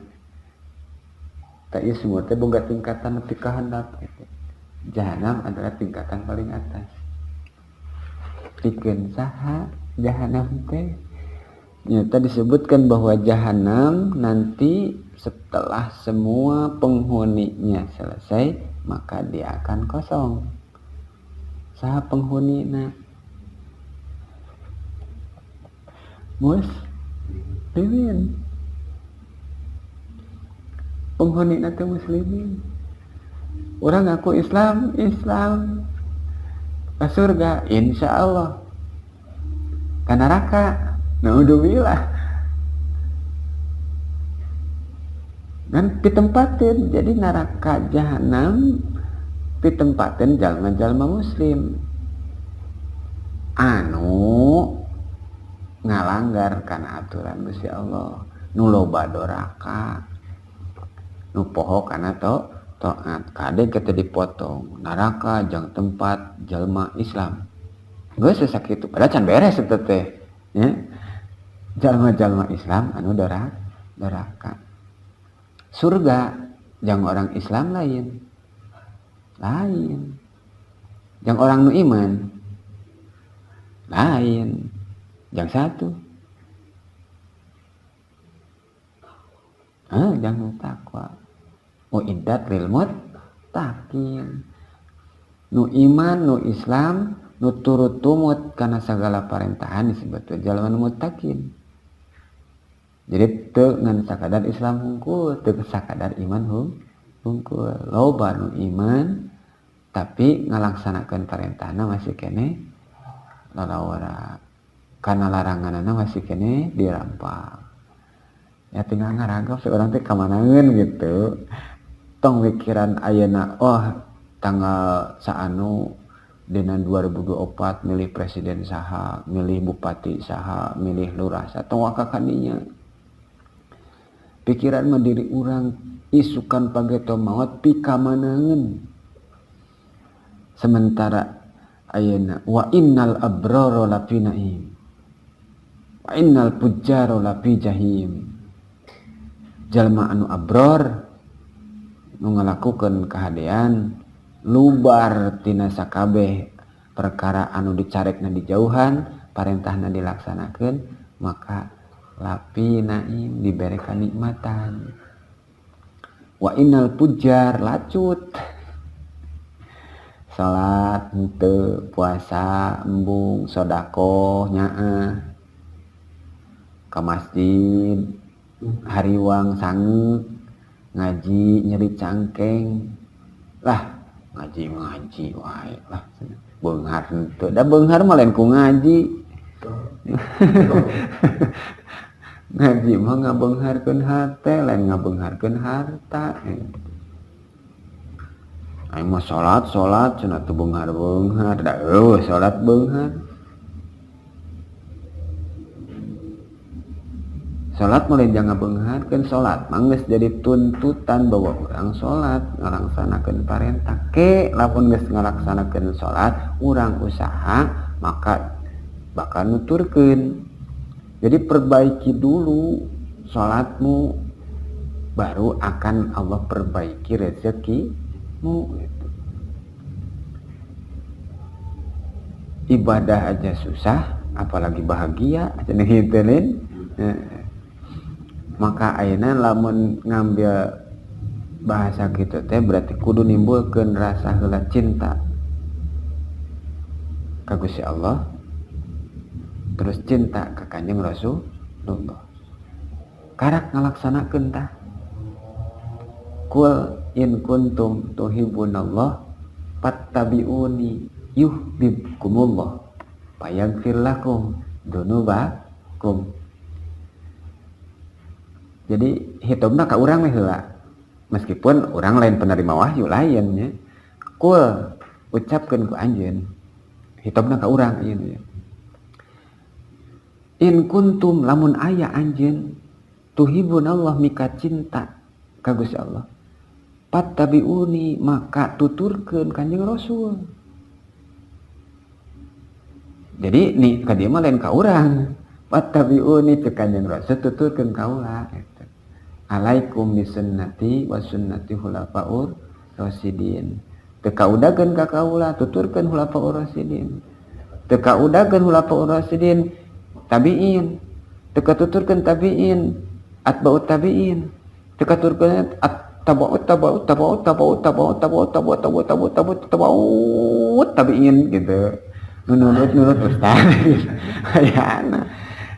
Tak ieu sumur teh boga tingkatan nepi ka handap gitu. Jahanam adalah tingkatan paling atas. Pikeun saha jahanam teh? Nyata disebutkan bahwa jahanam nanti setelah semua penghuninya selesai, maka dia akan kosong. Saha penghunina? Muslimin. Penghunina teh muslimin. Urang ngaku Islam, Islam. Ke surga, insya Allah. Ke neraka, naudzubillah. Dan ditempatin, jadi neraka jahanam ditempatin jalma-jalma muslim anu ngalanggar kana aturan Gusti Allah, nu loba doraka, nu poho kana taat, kade kita dipotong neraka jang tempat jalma Islam. Geus sakitu padahal can beres eta teh nya. Jalma-jalma Islam anu doraka. Surga jang orang Islam lain. Lain. Jang orang nu iman lain. Jang satu. Jang nu takwa. Uiddat lil muttaqin. Nu iman, nu Islam, nu turut tumut kana sagala parentahan disebut jalma nu muttaqin. Jadi teu ngan sakadar Islam hungkul, teu sakadar iman hungkul. Loba nu iman tapi ngalaksanakeun parentahna masih keneh lalawara. Kana laranganana masih keneh dirampak. Ya tinggal ngaragap seorang teh kamanaeun gitu. Tong mikiran ayeuna oh tanggal saanu dina 2024 milih presiden saha, milih bupati saha, milih lurah saha, tong waka kadinya. Pikiran mah diri urang isukan pageto maot pikamanaeun. Sementara ayeuna wa innal abrara lafi naim wa innal fujjara lafi jahim. Jalma anu abror nu ngalakukeun kahadean lubar tina sakabeh perkara anu dicarekna dijauhan, parentahna dilaksanakeun, maka lafi naim dibere kanikmatan. Wa innal pujar lacut. Salat henteu, puasa embung, sedekah nyaah. Ka masjid hariwang sange, ngaji nyeri cangkeng. Lah ngaji-ngaji wae lah. Beunghar henteu, da beunghar mah lain ku ngaji. Ngaji mah ngabeungharkeun hate, lain ngabeungharkeun harta. Aing mah salat, salat cenah teu beunghar-beunghar, da eueuh salat beunghar. Salat mah lain jang ngabeungharkeun, salat mah geus jadi tuntutan bahwa urang salat ngalaksanakeun parentah. Ke lamun geus ngalaksanakeun salat, urang usaha maka bakal nuturkeun. Jadi perbaiki dulu salatmu, baru akan Allah perbaiki rezekimu. Gitu. Ibadah aja susah, apalagi bahagia, cenah kitu lin. Maka ayeuna lamun ngambil bahasa kitu teh berarti kudu nimbulkeun rasa heula cinta ka Gusti Allah, terus cinta ka Kanjeng Rasulullah. Karak ngalaksanakeun tah. Qul in kuntum tuhibbunallah fattabi'uni yuhibbukumullah fayaghfir lakum dzunubakum. Jadi hitobna ka urang we heula. Meskipun urang lain penerima wahyu lain nya. Qul ucapkeun ku anjeun. Hitobna ka urang ieu nya. In kuntum lamun aya anjeun tuhibbunallah mika cinta ka Gusti Allah. Fattabi'uni maka tuturkeun Kanjeng Rasul. Jadi nih ka dieu mah lain ka urang. Fattabi'uni cek Kanjeng Rasul tuturkeun kaula eta. Alaikum bisunnati wa sunnati khulafaur rasyidin. Teu kaudakeun ka kaula tuturkeun khulafaur rasyidin. Teu kaudakeun khulafaur rasyidin tabi'in. Teu katuturkeun tabi'in atba'ut tabi'in. Teu katuturkeun tabaut tabaut tabaut tabaut tabaut tabaut tabaut tabaut tabaut tabaut tabaut tabi'in gitu. Nunut nunut ustaz. Ayana.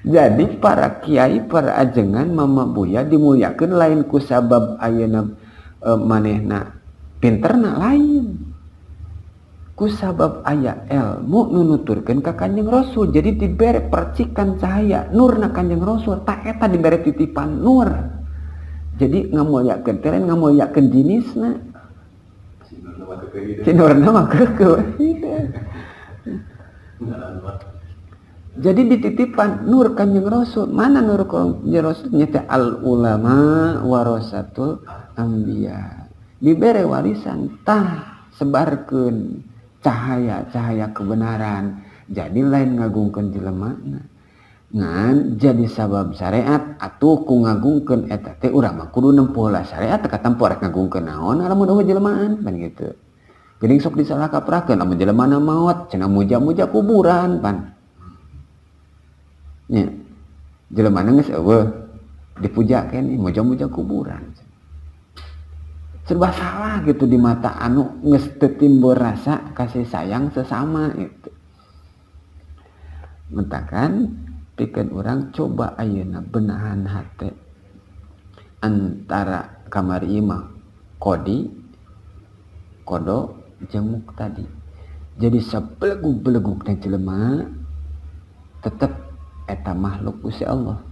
Jadi para kiai, para ajengan, mama buya dimuliakeun lain ku sabab ayeuna manehna pinterna lain. Ku sabab aya ilmu nunuturkeun ka Kanjeng Rasul. Jadi dibere percikan cahaya nurna Kanjeng Rasul, tak eta dibere titipan nur. Jadi ngamuliakeun teh lain ngamuliakeun jinisna. Si nurna mah keukeuh. Jadi dititipan nur Kanjeng Rasul. Mana nur Kanjeng Rasul? Nyata al ulama warasatul anbiya. Dibere warisan tah sebarkeun cahaya-cahaya kebenaran. Jadi lain ngagungkeun jelemana. Ngan jadi sabab syariat atuh ku ngagungkeun eta teh urang mah kudu nempuh lah syariat teh katempo rek ngagungkeun naon lamun eueuh jelemaan pan gitu. Geuning sok disalah kaprahkeun lamun jelemana maot cenah muja-muja kuburan pan. Nya jelemana geus eueuh dipuja keneh muja-muja kuburan. Serba salah gitu di mata anu geus teu timbul rasa kasih sayang sesama gitu. Mentakan pikeun urang coba ayeuna benahan hate antara kamari imah kodi kodo jeung muktadi. Jadi sabelegug-belegugna jelema tetep eta makhluk Gusti Allah.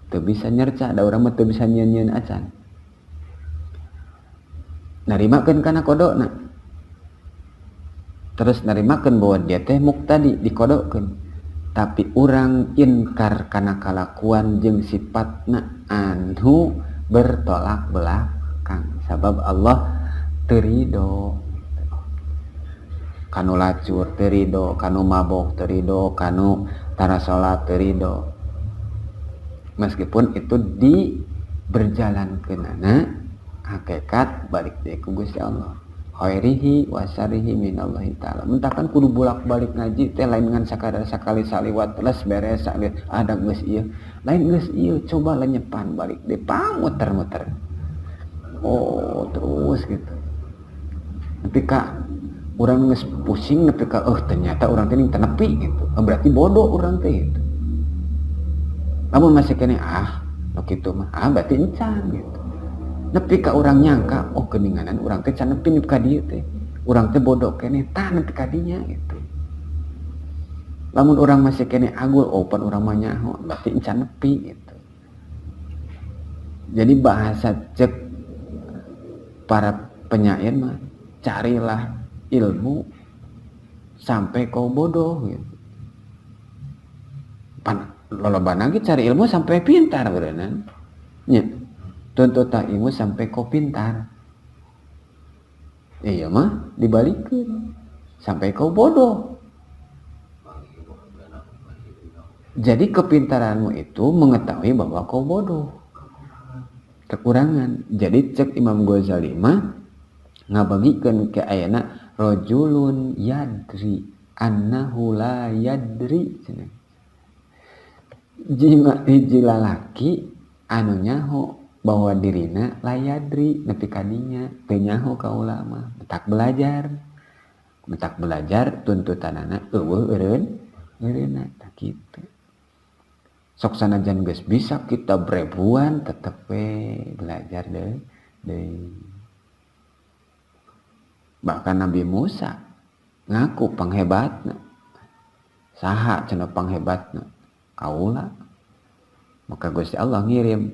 Teu bisa nyerca, da urang mah teu bisa nyieun-nyieun acan. Narimakeun kana kodona. Terus narimakeun bahwa dia teh muktadi dikodokeun. Tapi urang inkar kana kalakuan jeung sifatna anu bertolak belakang. Sabab Allah teu ridho. Kanu lacur teu ridho, kanu mabok teu ridho, kanu tara salat teu ridho. Meskipun itu di berjalan kenana hakikat balik deui ku Gusti Allah. Khairihi wa syarrihi minallahi ta'ala. Mentakan kudu bolak-balik ngaji teh lain ngan sakadar sakali saliwat les beres sakali ada geus ieu. Lain geus ieu, coba lenyepan balik deui pamuter-muter. Oh, terus gitu. Nepi ka urang geus pusing, nepi ka ternyata urang teh teu nepi gitu. Oh, berarti bodoh urang teh gitu. Lamun masih keneh nu kitu mah, berarti encan gitu. Nepi ka urang nyangka, oh geuninganan urang teh can nepi ka dieu teh. Urang teh bodoh keneh tah nepi ka dinya gitu. Lamun urang masih keneh agul, oh pan urang mah nyaho, berarti encan nepi gitu. Jadi bahasa cek para penyair mah, carilah ilmu sampai kau bodoh gitu. Pan lolobana ge cari ilmu sampai pintar beureunan. Nya. Tuntutlah ilmu sampai kau pintar. Iya mah dibalikeun sampai kau bodoh. Jadi kepintaranmu itu mengetahui bahwa kau bodoh. Kekurangan. Jadi cek Imam Ghazali mah ngabagikeun ke ayana rajulun yadri annahu la yadri cenah. Jima hiji lalaki anu nyaho bahwa dirina la yadri nepi ka dinya teu nyaho ka ulama, mentak belajar. Mentak belajar tuntutanana eueuh eureun eureunna tah kitu. Sok sanajan geus bisa kita berebuan tetep we belajar deui. Bahkan Nabi Musa ngaku panghebatna. Saha cenah panghebatna? Kaula. Maka Gusti Allah ngirim,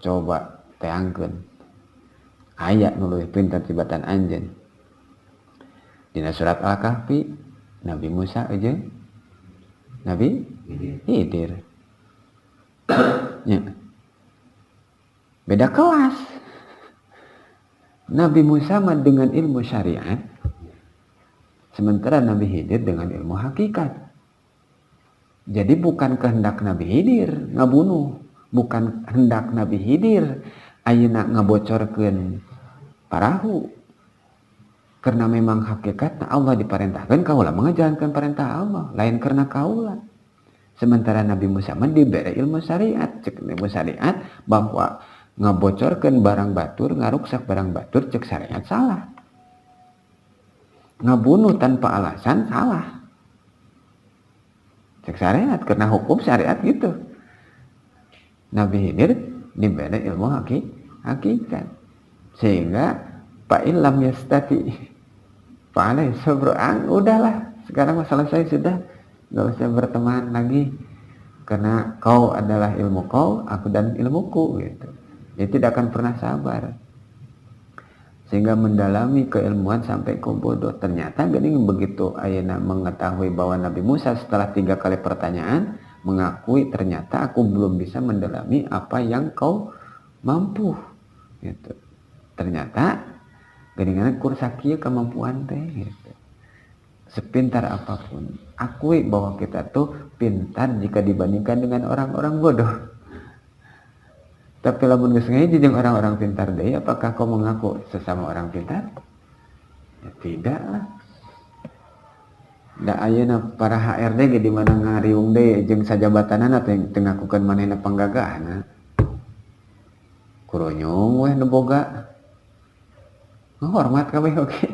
coba teangkeun aya nu leuwih pintar tibatan anjeun. Dina surat Al-Kahfi Nabi Musa jeung Nabi Khidir. Ya. Beda kelas. Nabi Musa mah dengan ilmu syariat, sementara Nabi Khidir dengan ilmu hakikat. Jadi bukan kehendak Nabi Khidir ngabunuh, bukan hendak Nabi Khidir ayeuna ngabocorkeun parahu. Karena memang hakikatnya Allah diperintahkan kaula mengajalankan perintah Allah, lain karena kaula. Sementara Nabi Musa mah diberi ilmu syariat, cek ilmu syariat bahwa ngabocorkeun barang batur, ngaruksak barang batur cek syariat salah. Ngabunuh tanpa alasan salah. Cek syariat, karena hukum syariat gitu. Nabi Khidir diberi ilmu hakikat. Sehingga fa illam yastati fa alaihi sabru, udahlah, sekarang masalah saya sudah, nggak usah berteman lagi karena kau adalah ilmu kau, aku dan ilmuku gitu. Dia tidak akan pernah sabar sehingga mendalami keilmuan sampai ke bodoh. Ternyata gini, begitu ayeuna mengetahui bahwa Nabi Musa setelah 3 kali pertanyaan mengakui ternyata aku belum bisa mendalami apa yang kau mampu gitu. Ternyata geuningan kursa kieu kemampuan teh gitu. Sepintar apapun, akui bahwa kita tuh pintar jika dibandingkan dengan orang-orang bodoh. Tapi lamun geus ngaji jeung orang-orang pintar deui, apakah kau mengaku sesama orang pintar? Ya tidak lah. Da ayeuna para HRD ge di mana ngariung deui jeung sajabatanana teh teu ngakukeun manehna panggagahna. Kuronyong weh nu boga. Ngahormat kabeh oge.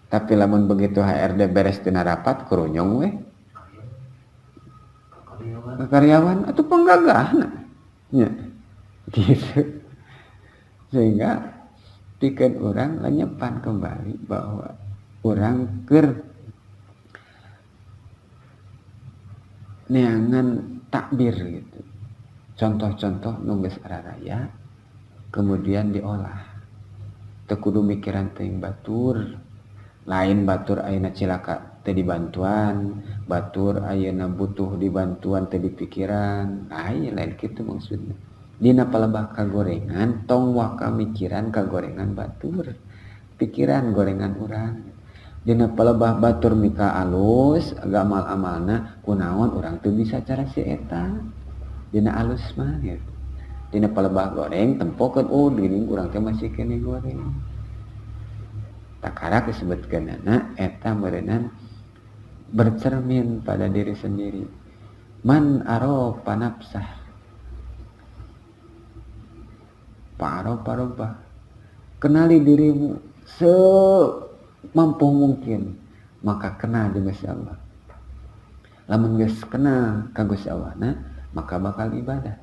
Tapi lamun begitu HRD beres tina rapat kurunyong weh. Ka karyawan atuh panggagahna. Nya. Gitu. Sehingga pikeun urang lenyepan kembali bahwa urang keur neangan takbir gitu. Contoh-contoh nu geus raraya kemudian diolah. Teu kudu mikiran teuing batur. Lain batur ayeuna cilaka teu dibantuan, batur ayeuna butuh dibantuan teu dipikiran. Lain, lain kitu maksudna. Dina palebah kagorengan tong waka mikiran kagorengan batur. Pikiran gorengan urang. Dina palebah batur mika alus gamal amalna kunaon urang teu bisa cara si eta. Dina alus mah gitu. Dina palebah goreng tempokeun, oh geuning urang teh masih keneh goreng. Takarak disebutkeunana eta meureunnan bercermin pada diri sendiri. Man arofa nafsah fa'arofa rabbah. Kenali dirimu semampu mungkin, maka kenal jeung Gusti Allah. Lamun geus kenal ka Gusti Allahna, maka bakal ibadah.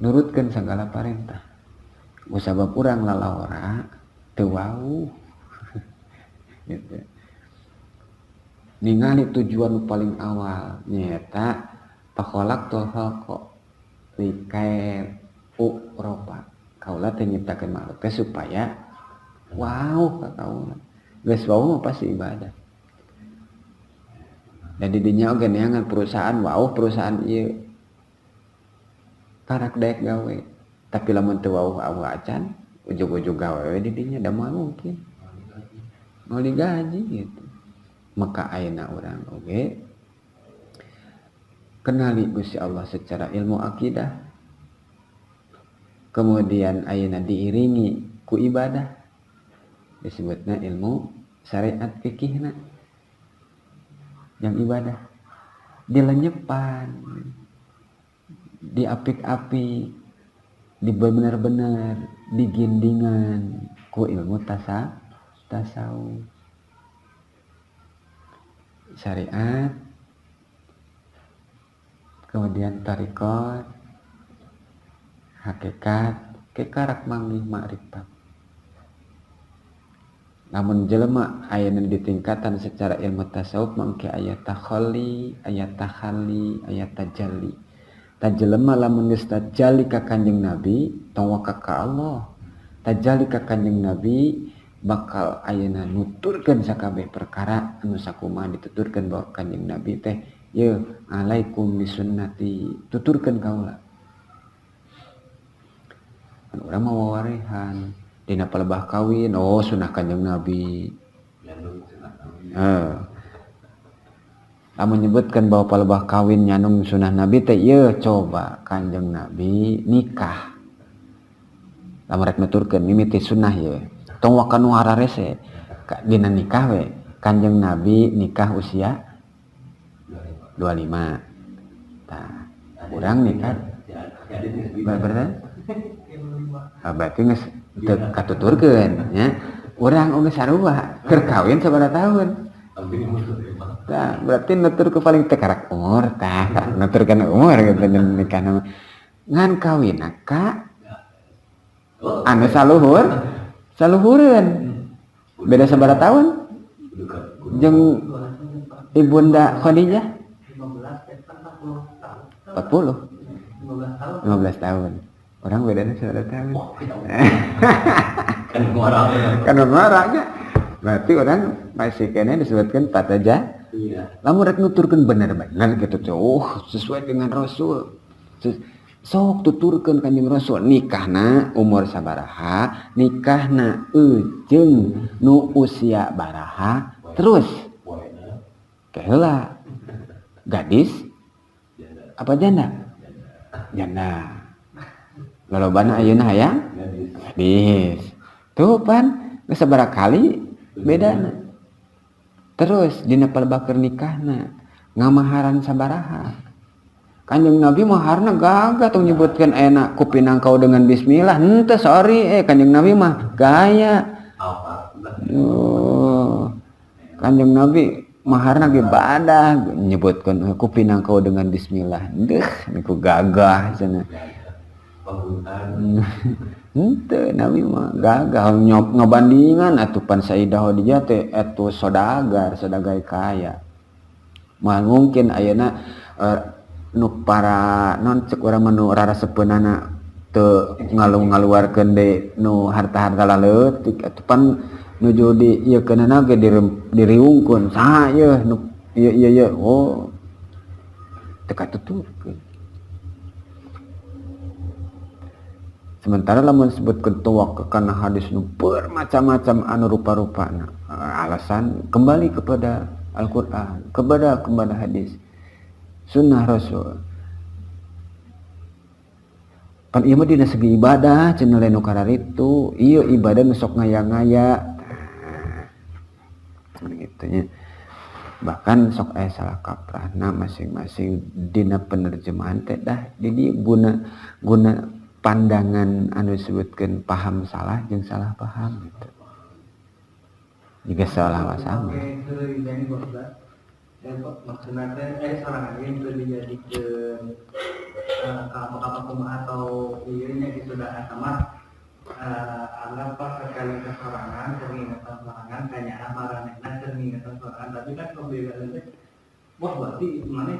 Nurutkeun sagala parentah. Kusabab urang lalawara teu wau. Gitu. Ningali tujuan paling awal nyaeta fakhalaqtul khalqa likai uropa. Kaula teh nyiptakeun makhluk teh supaya wow ka kaula. Geus wau mah pasti ibadah. Dan di dinya oge neangan perusahaan wau perusahaan ieu karak daek gawe. Tapi lamun teu wau wau acan ujug-ujug gawe we di dinya da moal mungkin. Moal digaji gitu. Maka ayeuna urang oge kenali Gusti Allah secara ilmu akidah. Kemudian ayeuna diiringi ku ibadah. Disebutna ilmu syariat fikihna. Yang ibadah dilenyepan, diapik-apik, dibener-bener, digindingan ku ilmu tasawuf. Syariat, kemudian tarekat, hakikat, kekarak manggih makrifat. Namun jelema ayeuna di tingkatan secara ilmu tasawuf mangke aya takhalli, aya tahalli, aya tajalli. Ta jelema lamun geus tajalli ka Kanjeng Nabi, tong waka ka Allah. Tajalli ka Kanjeng Nabi bakal ayeuna nuturkeun sakabeh perkara anu sakumaha dituturkeun bahwa Kanjeng Nabi teh ye alaikum bisunnati, tuturkeun kaula. Kan urang mah wawarehan dina palebah kawin, oh sunah Kanjeng Nabi. Lamun nyebutkan bahwa palebah kawin nyanung sunah Nabi teh ieu coba Kanjeng Nabi nikah. Lamun rek nuturkeun mimiti sunah ye. Tong waka nu hararese. Dina nikah we Kanjeng Nabi nikah usia 25. Tah, urang nikah berarti berarti geus teu katuturkeun nya. Urang oge sarua keur kawin sabaraha tahun. Tah, berarti nutur ke paling teu karak umur tah, nuturkeun umur gitu nikah mah. Ngan kawinna ka anu saluhur, saluhureun. Beda sabaraha tahun? Jeung Ibunda Khadijah 40. 15 tahun. Orang bedanya sabaraha tahun? Kan ngora. Kan ngora nya. Berarti orang masih kene disebutkan pataja. Iya. Lamun rek nuturkeun bener-bener gitu tuh, oh, sesuai dengan Rasul. Sok tuturkeun Kanjeng Rasul nikahna umur sabaraha, nikahna eujeung nu usia baraha, terus keheula gadis apa janda? Janda. Lolobana ayeuna hayang gadis. Tuh pan geus sabaraha kali bedana. Terus dina palebah nikahna ngamaharan sabaraha. Kanjeng Nabi maharna gagah tong nyebutkeun enak kupinang kau dengan bismillah. Henteu sorry Kanjeng Nabi mah gaya. Oh. Kanjeng Nabi maharna ge badah nyebutkeun kupinang kau dengan bismillah. Deuh niku gagah cenah. Henteu Nabi mah gagah ngabandingan atuh pan Sayyidah Khadijah teh atuh sodagar, sodagar kaya. Moal mungkin ayeuna nu para non cek urang mah nu rarasepeunana teu ngaluarkeun deui nu harta-harta laleutik atuh pan nuju di ieu keunana ge diriungkeun saha ieu nu ieu ieu ieu oh teu katuturkeun. Sementara lamun disebutkeun tuak kana hadis nu bermacam-macam anu rupa-rupana, alasan kembali kepada Al-Qur'an, kepada hadis, sunnah Rasul. Pan ieu mah dina segi ibadah cenah lain nu kararitu, ieu ibadah nu sok ngaya-ngaya. Gitu nya. Bahkan sok aya salah kaprahna masing-masing dina penerjemahan teh dah di guna guna pandangan anu disebutkeun paham salah jeung salah paham gitu. Jika salah sama. Maksudnya teh sorangan ieu teu dijadikeun ka kumaha atau ieu nya gitu da eta mah anggap pas sekali ke sorangan keur ngingetan sorangan kanyaah maranehna keur ngingetan sorangan tapi kan pembedaan teh wah berarti maneh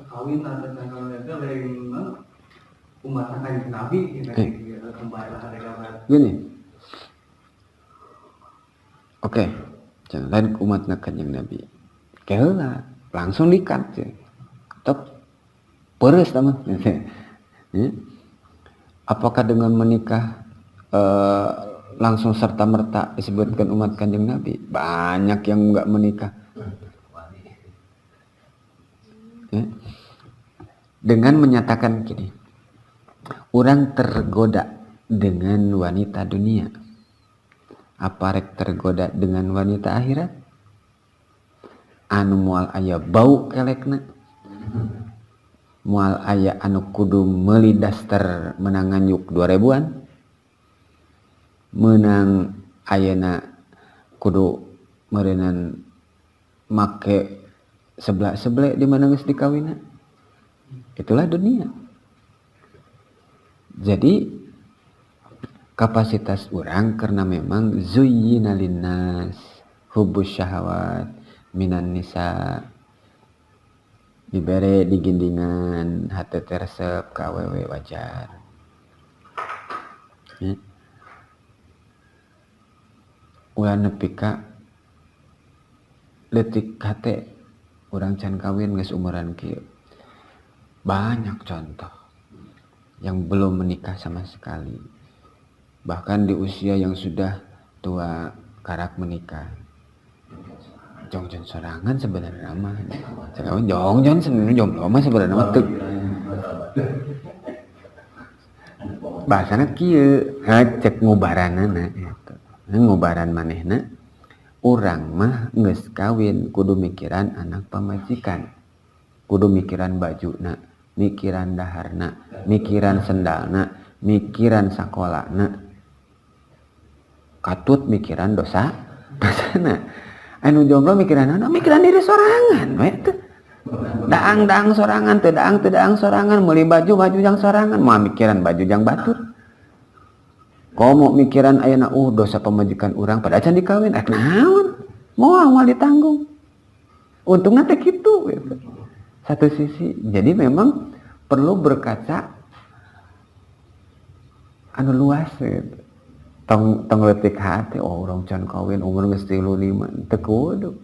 kawin atau can kawin teh lain umat Kanjeng Nabi gitu kembali lah ada. Gini. Oke, jangan lain umatna Kanjeng Nabi. Keheula langsung dikat tetap peres sama. Ya. Apakah dengan menikah langsung serta merta disebutkan umat Kanjeng Nabi? Banyak yang nggak menikah. Ya. Dengan menyatakan gini, orang tergoda dengan wanita dunia, apa rek tergoda dengan wanita akhirat? Anu moal aya bau kelekna, moal aya anu kudu meuli daster menang nganjuk 2000-an, menang ayeuna kudu meureunan make sebelah-sebelah di mana geus dikawina. Itulah dunia. Jadi kapasitas orang karena memang zuyyina linnas hubbus syahawat minan nisa, dibere digindingan hate teh resep ka awewe wajar. Ya. Ulah nepi ka leutik hate urang can kawin geus umuran kieu. Banyak contoh yang belum menikah sama sekali. Bahkan di usia yang sudah tua karak menikah. Jongjon sorangan sebenarnya mah. Cek jongjon sebenarnya jomblo mah sebenarnya mah teu. Bahasana kieu, cek ngubaranana eta. Ngubaran manehna urang mah geus kawin kudu mikiran anak pamajikan. Kudu mikiran bajuna, mikiran daharna, mikiran sendalna, mikiran sakolana. Katut mikiran dosa, dosana. Anu jomblo mikiran naon? Mikiran diri sorangan we teh. Daang-daang sorangan, teu daang teu daang sorangan, meuli baju baju jang sorangan, moal mikiran baju jang batur. Komo mikiran ayeuna dosa pamajikan urang pada can dikawin, naon? Moal moal ditanggung. Untungna teh kitu gitu. Satu sisi. Jadi memang perlu berkaca anu luas gitu. Tong tong leutik hati, oh urang can kawin umur geus 35 teu kudu.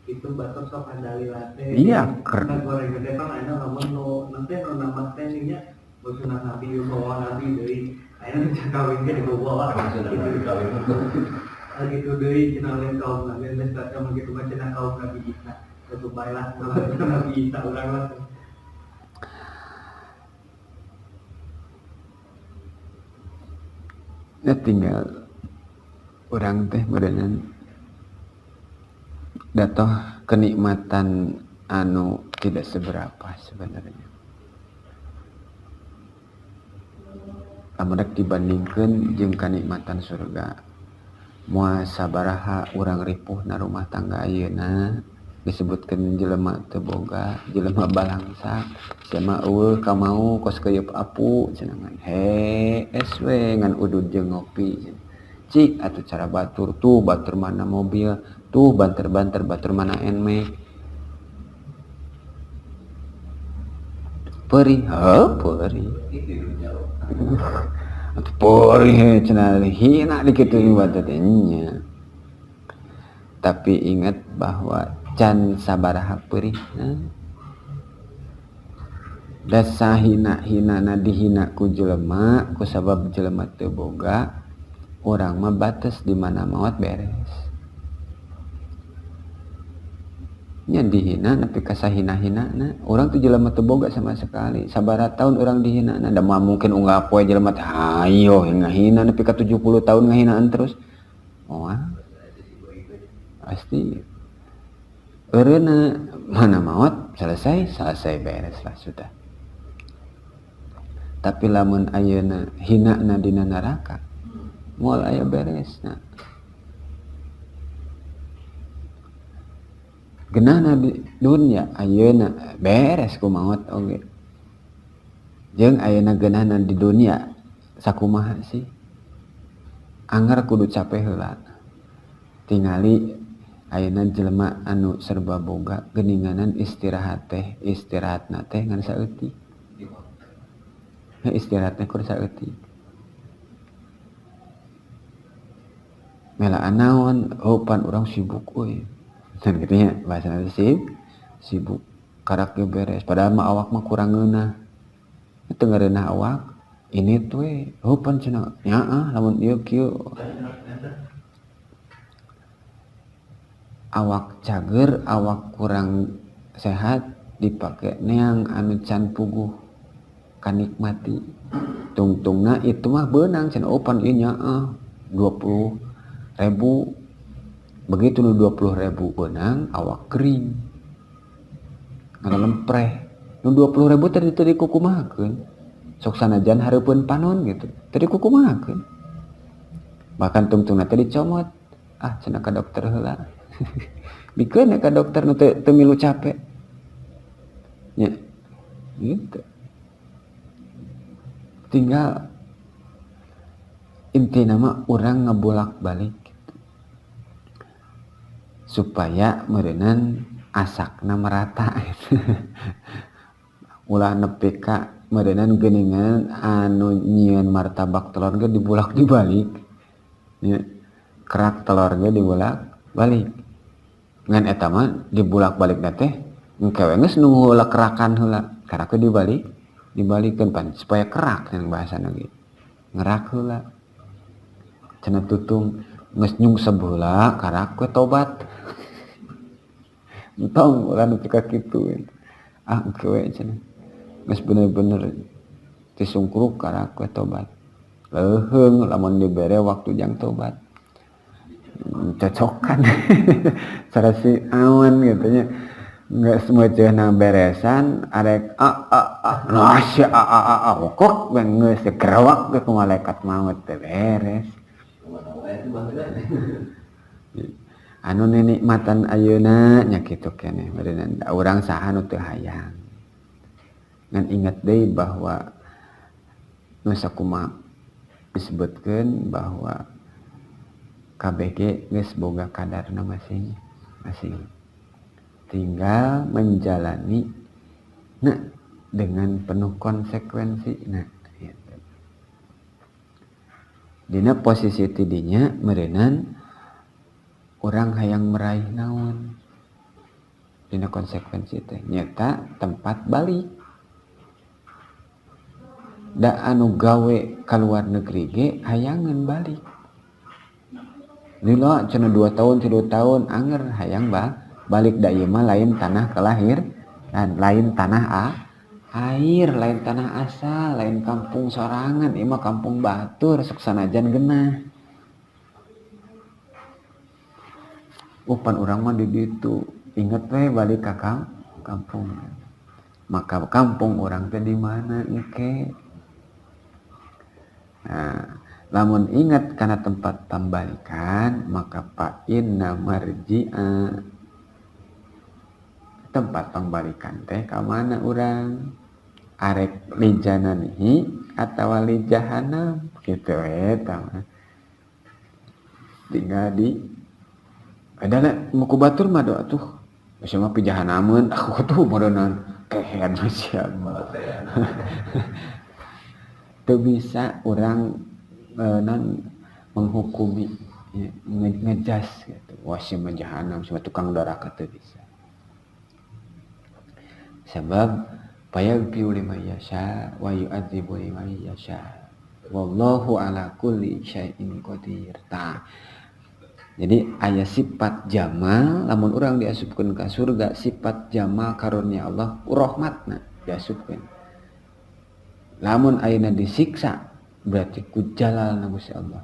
Itu batur sok andalila teh. Iya, keren. Nah, goreng gede kan ayeuna lamun nu nanti nu nama teh nya sunah Nabi bawa Nabi deui. Ayeuna can kawin ge dibawa gitu. Gitu deui cenah lain kaum Nabi geus kata mah kitu mah cenah kaum Nabi Isa. Kudu bae lah Nabi Isa urang lah. Ya tinggal urang teh meureunnan datoh kenikmatan anu tidak seberapa sebenarnya. Lamun rek dibandingkeun jeung kanikmatan surga, moal sabaraha urang ripuh na rumah tangga ayeuna disebutkeun jelema teu boga, jelema balangsa, sia mah eueuh ka mau kos keuyeup apu cenah ngan hees we ngan udud jeung ngopi. Cik atuh cara batur tuh batur mana mobil, tuh banter-banter batur mana NMAX. Perih, heuh perih. Atuh perih cenah hina dikitu ibadah teh nya. Tapi ingat bahwa can sabaraha perihna. Da sahina-hinana dihina ku jelema ku sabab jelema teu boga, urang mah batas di mana maot beres. Nya dihina nepi ka sahina-hinana, urang teh jelema teu boga sama sekali. Sabaraha tahun urang dihina, da moal mungkin unggal poe jelema teh hayo ngahina nepi ka 70 tahun ngahinaan terus. Moal. Pasti eureunna mana maot selesai, selesai beres lah sudah. Tapi lamun ayeuna hinana dina neraka moal aya beresna. Genahna di dunya ayeuna beres ku maot oge. Jeung ayeuna genahna di dunia sakumaha sih? Anggar kudu capek heula. Tingali ayeuna jelema anu serba boga geuninganan istirahat teh, istirahatna teh ngan saeutik. Istirahatna kur saeutik. Melaan naon, oh pan urang sibuk euy. Dan kitu nya bahasana teh sibuk karak ge beres padahal mah awak mah kurang ngeunah. Teu ngareunah awak ini tuh oh pan cenah nyaah lamun ieu kieu. Awak cager, awak kurang sehat dipake neang anu can puguh kanikmati. Tungtungna itu mah beunang cenah oh pan ieu nyaah 20.000. Begitu nu 20.000 beunang awak kering. Ngalempreh. Nu 20.000 tadi teu dikukumahakeun. Sok sanajan hareupeun panon gitu. Teu dikukumahakeun. Bahkan tungtungna teh dicomot. Ah cenah ka dokter heula. Bikeun ka dokter nu teu milu capek. Nya. Gitu. Tinggal intina mah urang ngabolak-balik gitu. Supaya meureunan asakna merata. Ulah nepi ka meureunan geuningan anu nyieun martabak telur ge dibulak dibalik. Nya, kerak telur ge dibulak balik. Ngan eta mah dibulak-balikna teh engke we geus nu heula kerakan heula, karak we dibalik, dibalikeun pan supaya kerak yang bahasana ge. Ngerak heula. Cenah tutung geus nyungsep heula karak we tobat. Entong ulah nepi ka kitu. Ah engke we cenah. Geus bener-bener tisungkruk karak we tobat. Leuheung lamun dibere waktu jang tobat. Cocokan. Cara si awan gitu nya. Nggak semua cenah beresan arek a a a nasya a a a a kok geus gerawak ke malaikat maut teh beres. Anu nikmatan ayeuna nya kitu keneh meureunna urang saha nu teu hayang. Ngan ingat deui bahwa nu sakumaha disebutkeun bahwa KBG geus boga kadarna masing-masing. Tinggal menjalani nah dengan penuh konsekuensi nah gitu. Dina posisi tidinya meureunan urang hayang meraih naon dina konsekuensi teh nyata tempat balik. Da anu gawe ka luar negeri ge hayangeun balik. Lila cenah 2 tahun 3 tahun anger hayang balik da ieu mah lain tanah kelahiran, lain tanah air, lain tanah asal, lain kampung sorangan, ieu mah kampung batur sok sanajan geunah. Pan urang mah di ditu, inget we balik ka kampung. Maka kampung urang teh di mana engke? Nah, lamun ingat kana tempat pambalikan, maka fa inna marji'a. Tempat pambalikan teh ka mana urang? Arek lijananihi atawa li jahanam kitu eta mah. Tinggal di ada muku batur mah doa tuh. Bisa mah pijahanameun aku tuh modonan kehean mah siapa. Teu bisa urang non menghukumi ya, ngejas gitu. Wah si mah jahanam, si mah tukang doraka teu bisa. Sebab fayaghfiru liman yasha wa yu'adzibu liman yasha. Wallahu ala kulli syai'in qadir. Tah. Jadi aya sifat jamal lamun urang diasupkeun ka surga, sifat jamal karunia Allah rahmatna diasupkeun. Lamun ayeuna disiksa berarti ku jalalna Gusti Allah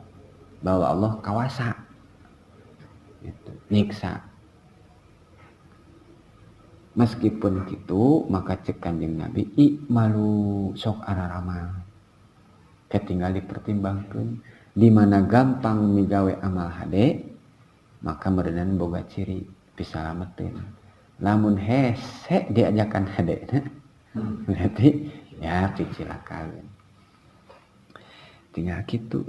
bahwa Allah kawasa. Gitu. Nyiksa. Meskipun gitu maka cek Kanjeng Nabi malu sok araramal. Ketinggal dipertimbangkan di mana gampang migawe amal hade maka meureunan boga ciri pisalameteun. Lamun hese diajakan hade berarti ya dicilakakeun. Tinggal gitu.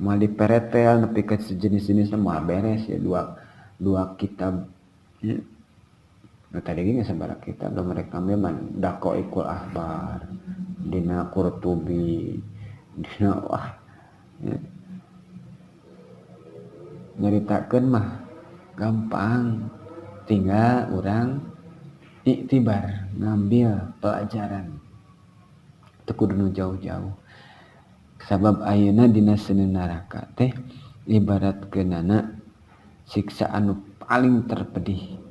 Moal diperetel nepi ka sejenis-jenisna moal beres ya dua kitab ya. Nah, tadi gini sabaraha kitab da mereka mah Daqaiqul Akhbar, dina Qurtubi, dina wah ya. Nyaritakeun mah gampang, tinggal urang iktibar ngambil pelajaran. Teu kudu nu jauh-jauh. Sabab ayeuna dina seuneu neraka teh ibaratkeunana siksa anu paling terpedih.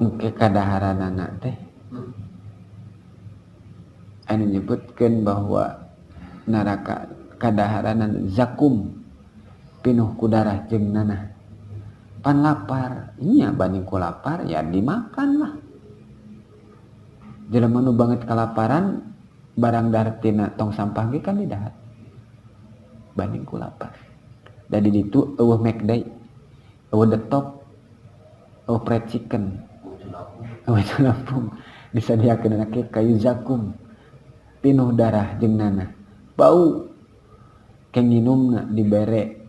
Engke kadaharanana teh anu nyebutkeun bahwa neraka kadaharanana zakum pinuh ku darah jeung nanah. Pan lapar, nya banding ku lapar ya dimakan lah. Jelema nu banget kalaparan barang dahar tina tong sampah ge kan didahar. Banding ku lapar. Da di ditu eueuh McD, eueuh The Top, eueuh fried chicken. Eueuh lampung disadiakeun ke kayu zakum pinuh darah jeung nanah. Bau ke nginumna dibere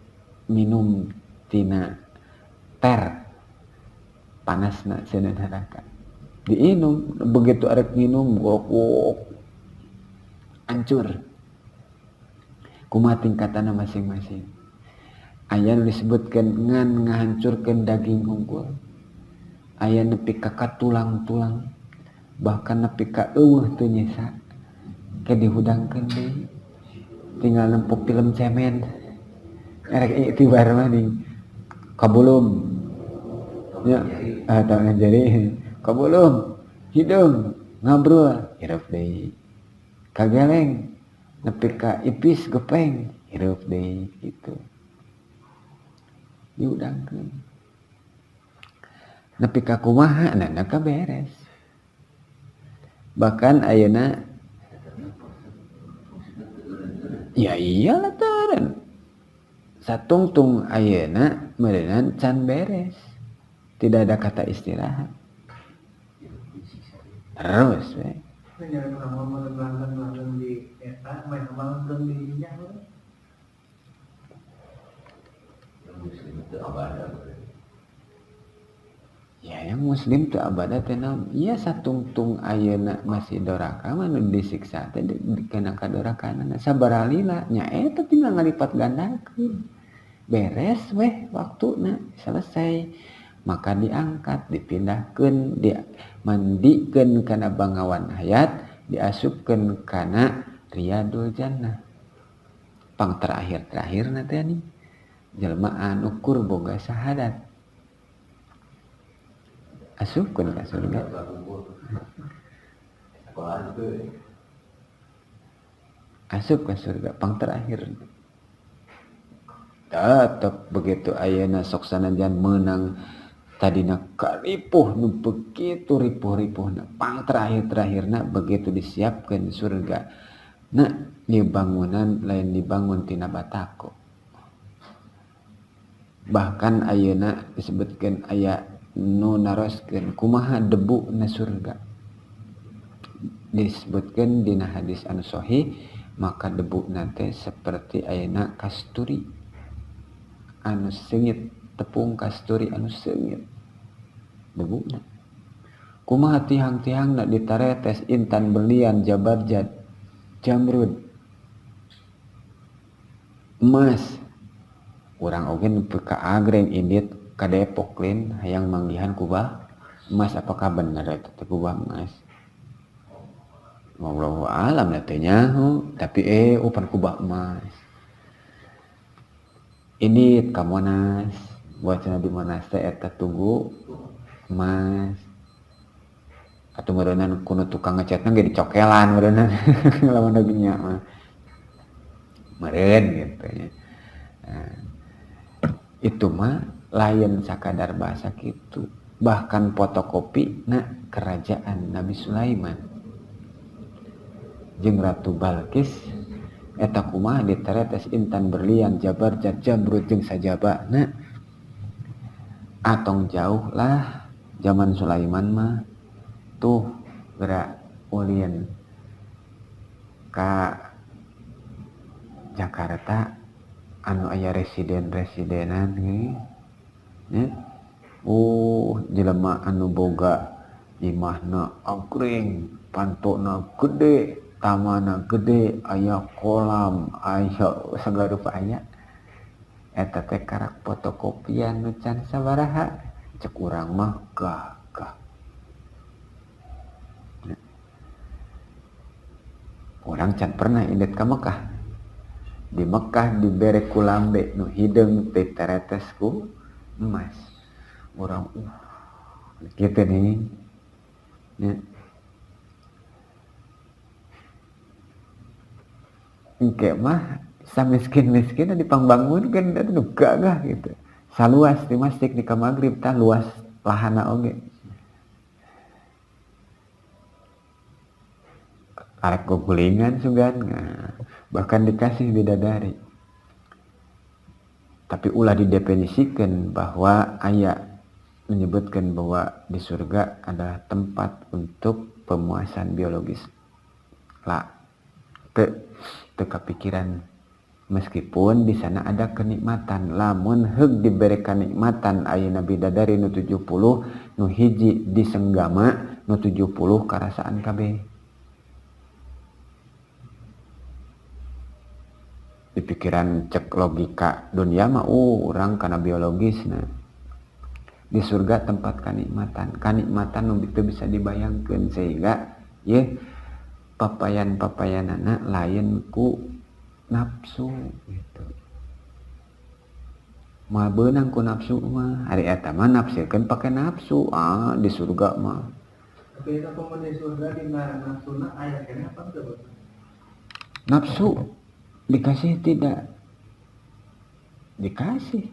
minum tina ter panasna seuneu neraka. Diinum, begitu arek minum gokok hancur. Kumaha tingkatanna masing-masing. Aya nu disebutkeun ngan ngahancurkeun daging hungkul. Aya nepi ka tulang-tulang, bahkan nepi ka eueuh teu nyesa. Ke dihudangkeun deui. Tinggal nempok film cemen. Erek iktibar mah ning kabulum. Ya, atau jadi kabulum, hidung ngabrul, hirup deui. Kageleng nepi ka ipis gepeng, hirup deui gitu. Dihudangkeun. Nepi ka kumaha nah ka beres. Bahkan ayeuna ya iyalah teureun. Satungtung ayeuna meureunnan can beres. Tidak ada kata istirahat. Terus we. Ya yang muslim teu abada teh naon? Ieu satungtung ayeuna masih doraka mah nu disiksa teh dikena ka dorakanana sabaraha lila nya eta tinggal ngalipat gandakeun. Beres weh waktuna selesai. Maka diangkat, dipindahkeun, dimandikeun kana bangawan hayat, diasupkeun kana riyadul jannah. Pang terakhir-terakhirna teh nih jelema anu kur boga syahadat. Asupkeun ka surga. Asup ka surga pang terakhir. Tetep begitu ayeuna sok sanajan meunang tadina karipuh nu begitu ripuh-ripuhna pang terakhir-terakhirna begitu disiapkeun surga. Na ieu bangunan lain dibangun tina batako. Bahkan ayeuna disebutkeun aya nu naroskeun kumaha debu na surga. Disebutkeun dina hadis anu sahih maka debu na teh seperti ayeuna kasturi anu seungit, tepung kasturi anu seungit debuna. Kumaha tihang-tihangna ditaretes intan berlian jabarjad jamrud emas. Urang oge nepi ka agreng indit ka Depok lin hayang manggihan kubah emas, apakah bener eta teh kubah emas? Wallahu alam teh nyaho, tapi upan kubah emas. Ini ka Monas, buat cenah di Monas teh eta tunggu emas. Atau meureunnan kuno tukang ngecetna ge dicokelan meureunnan lamun dagingnya mah. Meureun gitu nya. Nah, itu mah lain sakadar bahasa kitu. Bahkan fotokopi na kerajaan Nabi Sulaiman jeung Ratu Balkis eta kumaha diteretes intan berlian jabarjat jamrud jeung sajabana. Atong jauh lah zaman Sulaiman mah tuh gerak ulin ka Jakarta anu aya residen-residenan ge nya. Jelema anu boga imahna angkring, pantona gede, tamanna gede, aya kolam, aya sagala rupa aya. Eta teh karak fotokopian nu can sabaraha, cek urang mah gagah. Urang can pernah indit ka Mekah. Di Mekah dibere ku lambe nu hideung teh teretes ku emas. Orang gitu nih ya. Engke mah samiskin-miskin dipangbangunkeun eta nu gagah gitu. Saluas di masjid di ka magrib tah luas lahana oge. Arek gugulingan sugan, nah, bahkan dikasih bidadari. Tapi ulah didefinisikan bahwa aya menyebutkan bahwa di surga adalah tempat untuk pemuasan biologis. Lah, teu kapikiran meskipun di sana ada kenikmatan, lamun heug dibere kanikmatan ayeuna bidadari nu 70 nu hiji disenggama nu 70 karasaan kabeh. Di pikiran cek logika dunia mah urang kana biologisna. Di surga tempat kanikmatan, kanikmatan nu teu bisa dibayangkeun sehingga ye papayan-papayanana lain ku nafsu gitu. Moal beunang ku nafsu mah, ari eta mah nafsirkeun pake nafsu, di surga mah. Tapi eta komo di surga dina nafsuna aya keneh apa teu? Nafsu dikasih tidak? Dikasih.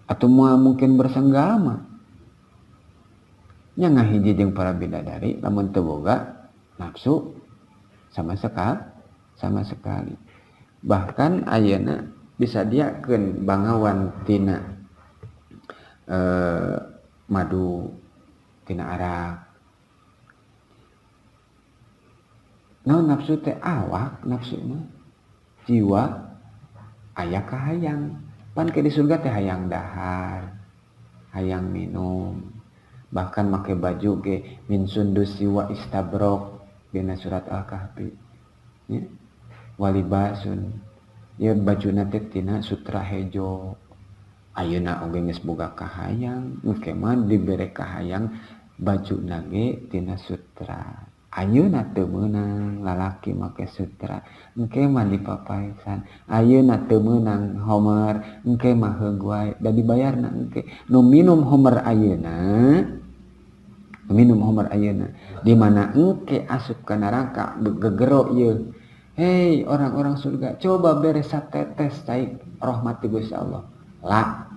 Atau moal mungkin bersenggama. Nya ngahiji jeung para bidadari lamun teu boga nafsu sama sekali. Bahkan ayeuna disadiakeun bangawan tina madu, tina arak. Naon nafsu teh awak nafsu mah jiwa aya kahayang. Pan ke di surga teh hayang dahar, hayang minum, bahkan make baju ge min sundusi wa istabrok dina surat Al-Kahfi. Ya. Walibasun. Ya bajuna teh tina sutra hejo. Ayeuna oge geus boga kahayang, engke mah dibere kahayang bajuna ge tina sutra. Ayeuna teu meunang lalaki make sutra, engke mah dipapaesan. Ayeuna teu meunang homer, engke mah heug wae, da dibayarna engke. Nu minum homer ayeuna, minum homer ayeuna, di mana engke asup ka neraka gegero ieu. Hei orang-orang surga, coba bere satetes cai rahmat ti Gusti Allah. La,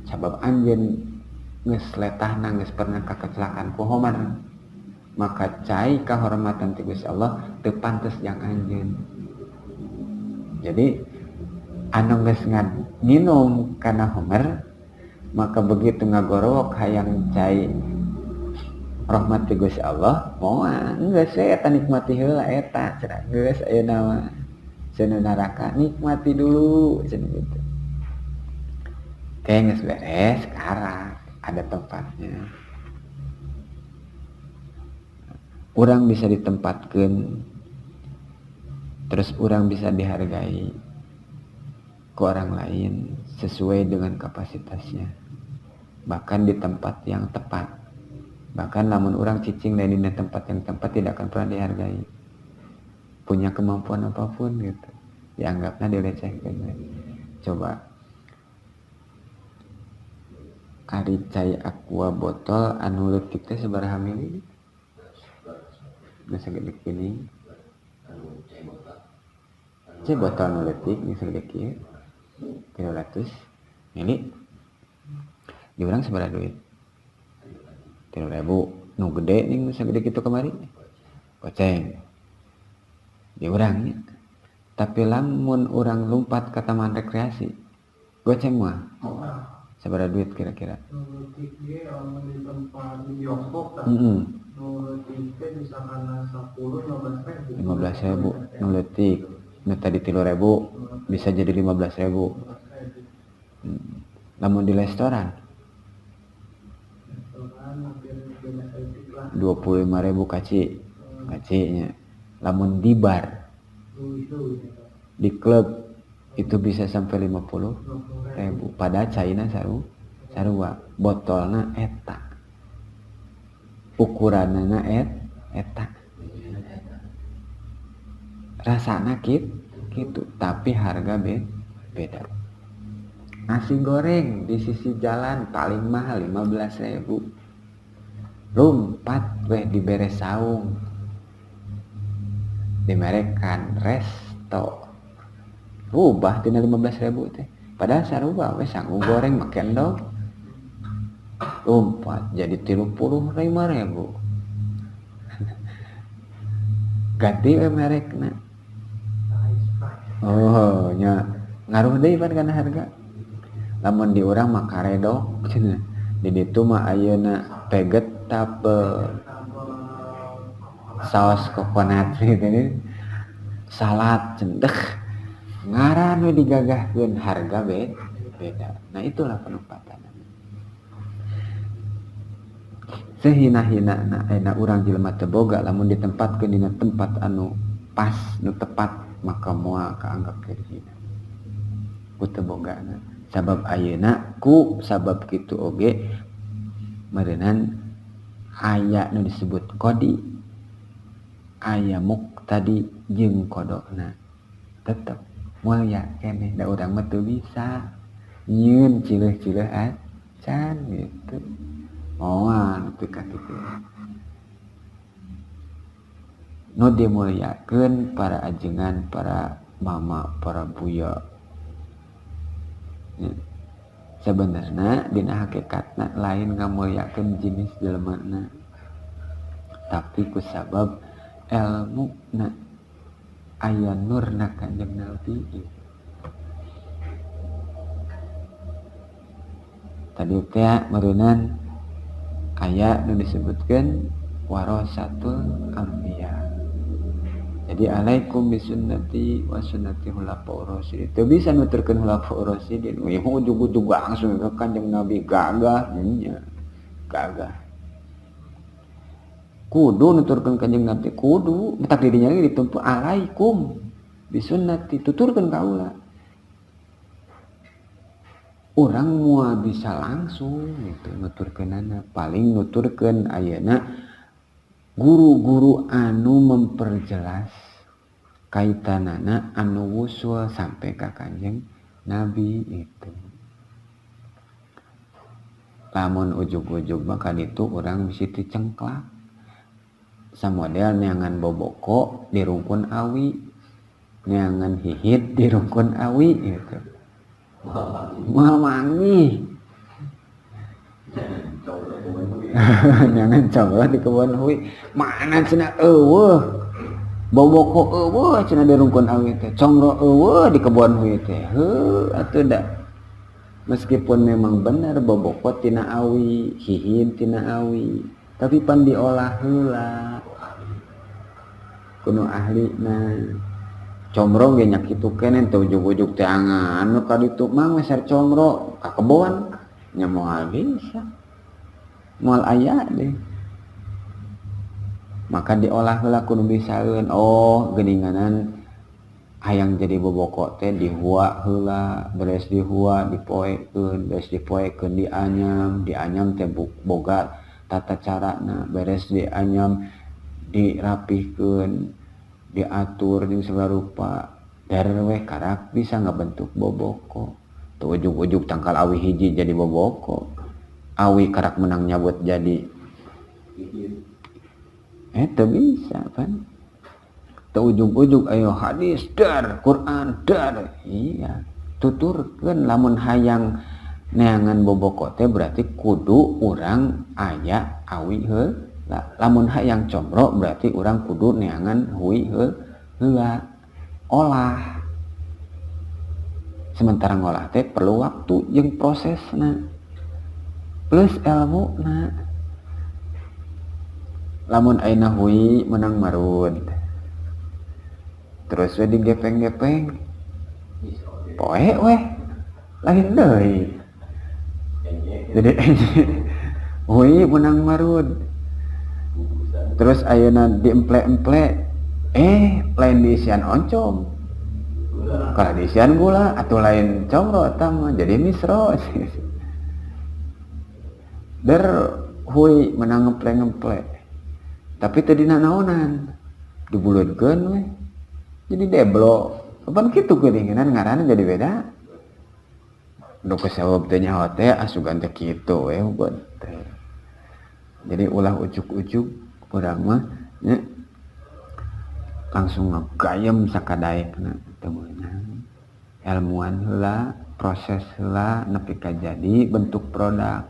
sabab anjeun geus letahna geus pernah kakecelakaan ku homer. Maka cai kahormatan ti Gusti Allah teu pantes jang anjeun. Jadi anu geus nginum kana homer, maka begitu ngagorowok hayang cai rahmat ti Gusti Allah, moal geus we eta nikmati heula eta cenah geus ayeuna mah cenah neraka nikmati dulu cenah gitu. Kayak geus beres sekarang ada tempatnya. Orang bisa ditempatkan, terus orang bisa dihargai ke orang lain sesuai dengan kapasitasnya, bahkan di tempat yang tepat. Bahkan lamun orang cicing dari tempat yang tepat tidak akan pernah dihargai, punya kemampuan apapun gitu, dianggapnya dilecehkan. Coba ari cai aqua botol anu leutik teh sabaraha mili? Geus sagede kuning. Anu cai botak, anu Cek botol nu leutik nu sagede kieu 300 mili di urang sabaraha duit? 3.000. Nu gede ning nu sagede kitu kamari goceng di urang nya. Tapi lamun urang lumpat ke taman rekreasi goceng mah sabaraha duit kira-kira? Nu leutik ge lamun di tempat di bioskop tah. Nu leutik teh bisa kana 10 15.000. 15.000 nu leutik. Nu tadi 3.000 bisa jadi 15.000. Lamun di restoran? Restoran hampir beda leutik lah. 25.000 kaci. Kaci nya. Lamun di bar, di klub itu bisa sampai 50.000. Padahal caina sarua, botolna eta, ukuranana eta, rasana gitu, tapi harga beda. Nasi goreng di sisi jalan paling mahal 15.000. Lumpat weh dibere saung, dimerekan resto, rubah tina 15.000 teh. Padahal sarua we sangu goreng make endog, lompat jadi 35.000. Ganti we merekna. Oh nya ngaruh deui pan kana harga. Lamun di urang mah karedok cenah. Di ditu mah ayeuna vegetable, saus coconut gitu ini, salad cendeh. Ngaran we digagahkeun harga beda. Nah itulah penempatan. Sehina-hina na urang jelema teu boga lamun ditempatkeun dina tempat anu pas, nu tepat, maka moal kaanggap keur hina. Ku teu bogana. Sabab ayeuna ku sabab kitu oge meureunan aya nu disebut qadi, aya muqtadi jeung qadona. Tetep mulia keneh da urang mah teu bisa nyieun cileuh-cileuh acan gitu. Moal teu ka kitu. Nu dimuliakeun para ajengan, para mama, para buya. Ya. Sebenarna dina hakikatna lain ngamuliakeun jenis jelemana, tapi kusabab elmuna aya nurna Kanjeng Nabi. Tadi teh meureunan aya nu disebutkeun warasatul anbiya. Jadi alaikum bisunnati wa sunnati khulafaur rasyidin. Teu bisa nuturkeun khulafaur rasyidin. Wih, ujug-ujug langsung ke Kanjeng Nabi gagah nya. Gagah. Kudu nuturkeun Kanjeng Nabi kudu, matak di dinya ge ditumpu alaikum bisunnati, tuturkeun kaula. Urang moal bisa langsung gitu nuturkeunana, paling nuturkeun ayeuna guru-guru anu memperjelas kaitanana anu wusul sampai ka Kanjeng Nabi itu. Lamun ujug-ujug mah kaditu urang bisi dicengklak. Samodel neangan boboko dirungkun awi, neangan hihid dirungkun awi gitu. Moal manggih. Jangan coba di kebun hui. Mana cenah eueuh. Boboko eueuh cenah dirungkun awi teh. Congro eueuh di kebun hui teh. Heuh atuh da. Meskipun memang benar boboko tina awi, hihid tina awi, tapi pan diolah heula. Kuno ahlina. Comro ge nya kitu keneh teu ujug-ujug teh angan nu ka ditu mah meser comro ka kebon nya moal bisa. Moal aya deh. Maka diolah heula kudu bisaeun. Oh, geuninganan hayang jadi boboko teh dihua heula, beres dihua dipoekeun, beres dipoekeun dianyam, dianyam teh boga tata carana, beres dianyam dirapihkeun, diatur jeung segala rupa. Der weh karak bisa ngabentuk boboko. Tuh ujug-ujug tangkal awi hiji jadi boboko. Awi karak menang nyabut jadi teu bisa pan. Teu ujug-ujug ayo hadis dar, Quran dar. Iya, tuturkeun lamun hayang neangan boboko teh berarti kudu urang aya awi heula. Lamun hayang comro berarti urang kudu neangan hui heula. Olah. Sementara ngolah teh perlu waktu jeung prosesna plus ilmuna. Lamun ayeuna hui menang marud terus we digepeng-gepeng poe weh lain deui jadi hui menang marud terus ayeuna diemple-emple lain diisian oncom kalau diisian gula atau lain comro eta mah jadi misro. Der hui menang ngemple-ngemple tapi teu dina naonan dibuleudkeun we jadi deblo pan kitu geuningan ngaranna jadi beda. Nu kusabab teh nyaho teh asugan teh kitu we buat teh. Jadi ulah ujuk-ujuk urang mah nya langsung ngegayem sakadaekna teu meunang. Ilmuan heula, proses heula nepi ka jadi bentuk produk.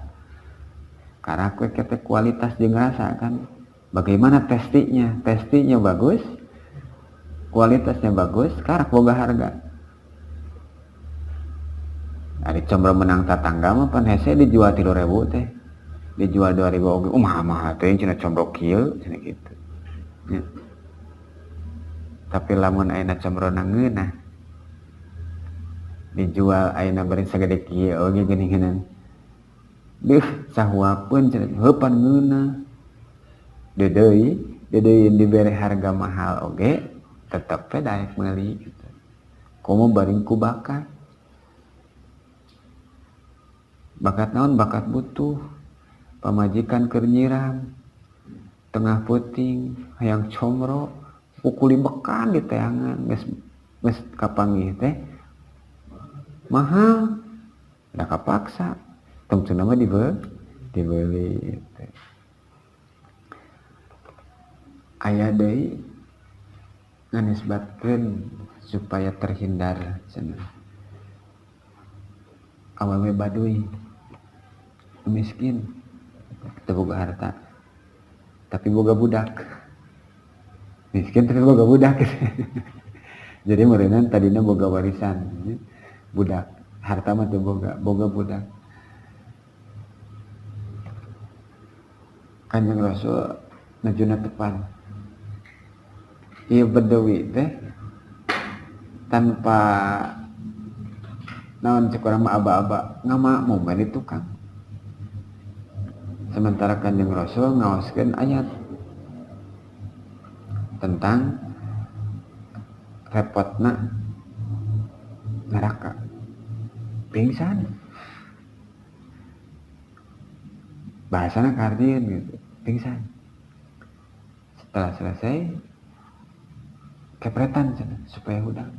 Karak we teh kualitas jeung rasa kan. Bagaimana testinya? Testinya bagus, kualitasnya bagus, karak boga harga. Ari comro menang tatangga mah pan hese dijual 3.000 teh. Dijual 2.000 oge. Oh mahal-mahal teh cenah comro kieu cenah kitu. Ya. Tapi lamun ayeuna comro ngeunah dijual ayeuna bari sagede kieu oge geuningan. Deuh sahuapeun cenah heuh pan ngeunah. Deudeuy, deudeuy dibere harga mahal oge tetep we daek meuli gitu. Komo baring ku bakat. Bakat naon? Bakat butuh. Pamajikan keur nyiram, tengah peuting hayang comro, pukuli bekan di teangan geus geus kapanggih teh mahal, da kapaksa. Tungtungna mah dibeli teh. Aya deui nganisbatkeun supaya terhindar cenah. Awewe baduy miskin teu boga harta tapi boga budak. Miskin tapi boga budak. Jadi meureunna tadina boga warisan budak, harta mah teu boga, boga budak. Kanjeng Rasul najuna tepan. Ieu bedewi teh tanpa naon cek urang mah aba-aba ngama momen di tukang. Sementara Kanjeng Rasul ngaoskeun ayat tentang repotna neraka. Pingsan. Bahasana kardieun gitu, pingsan. Setelah selesai kepretan cenah supaya hudang.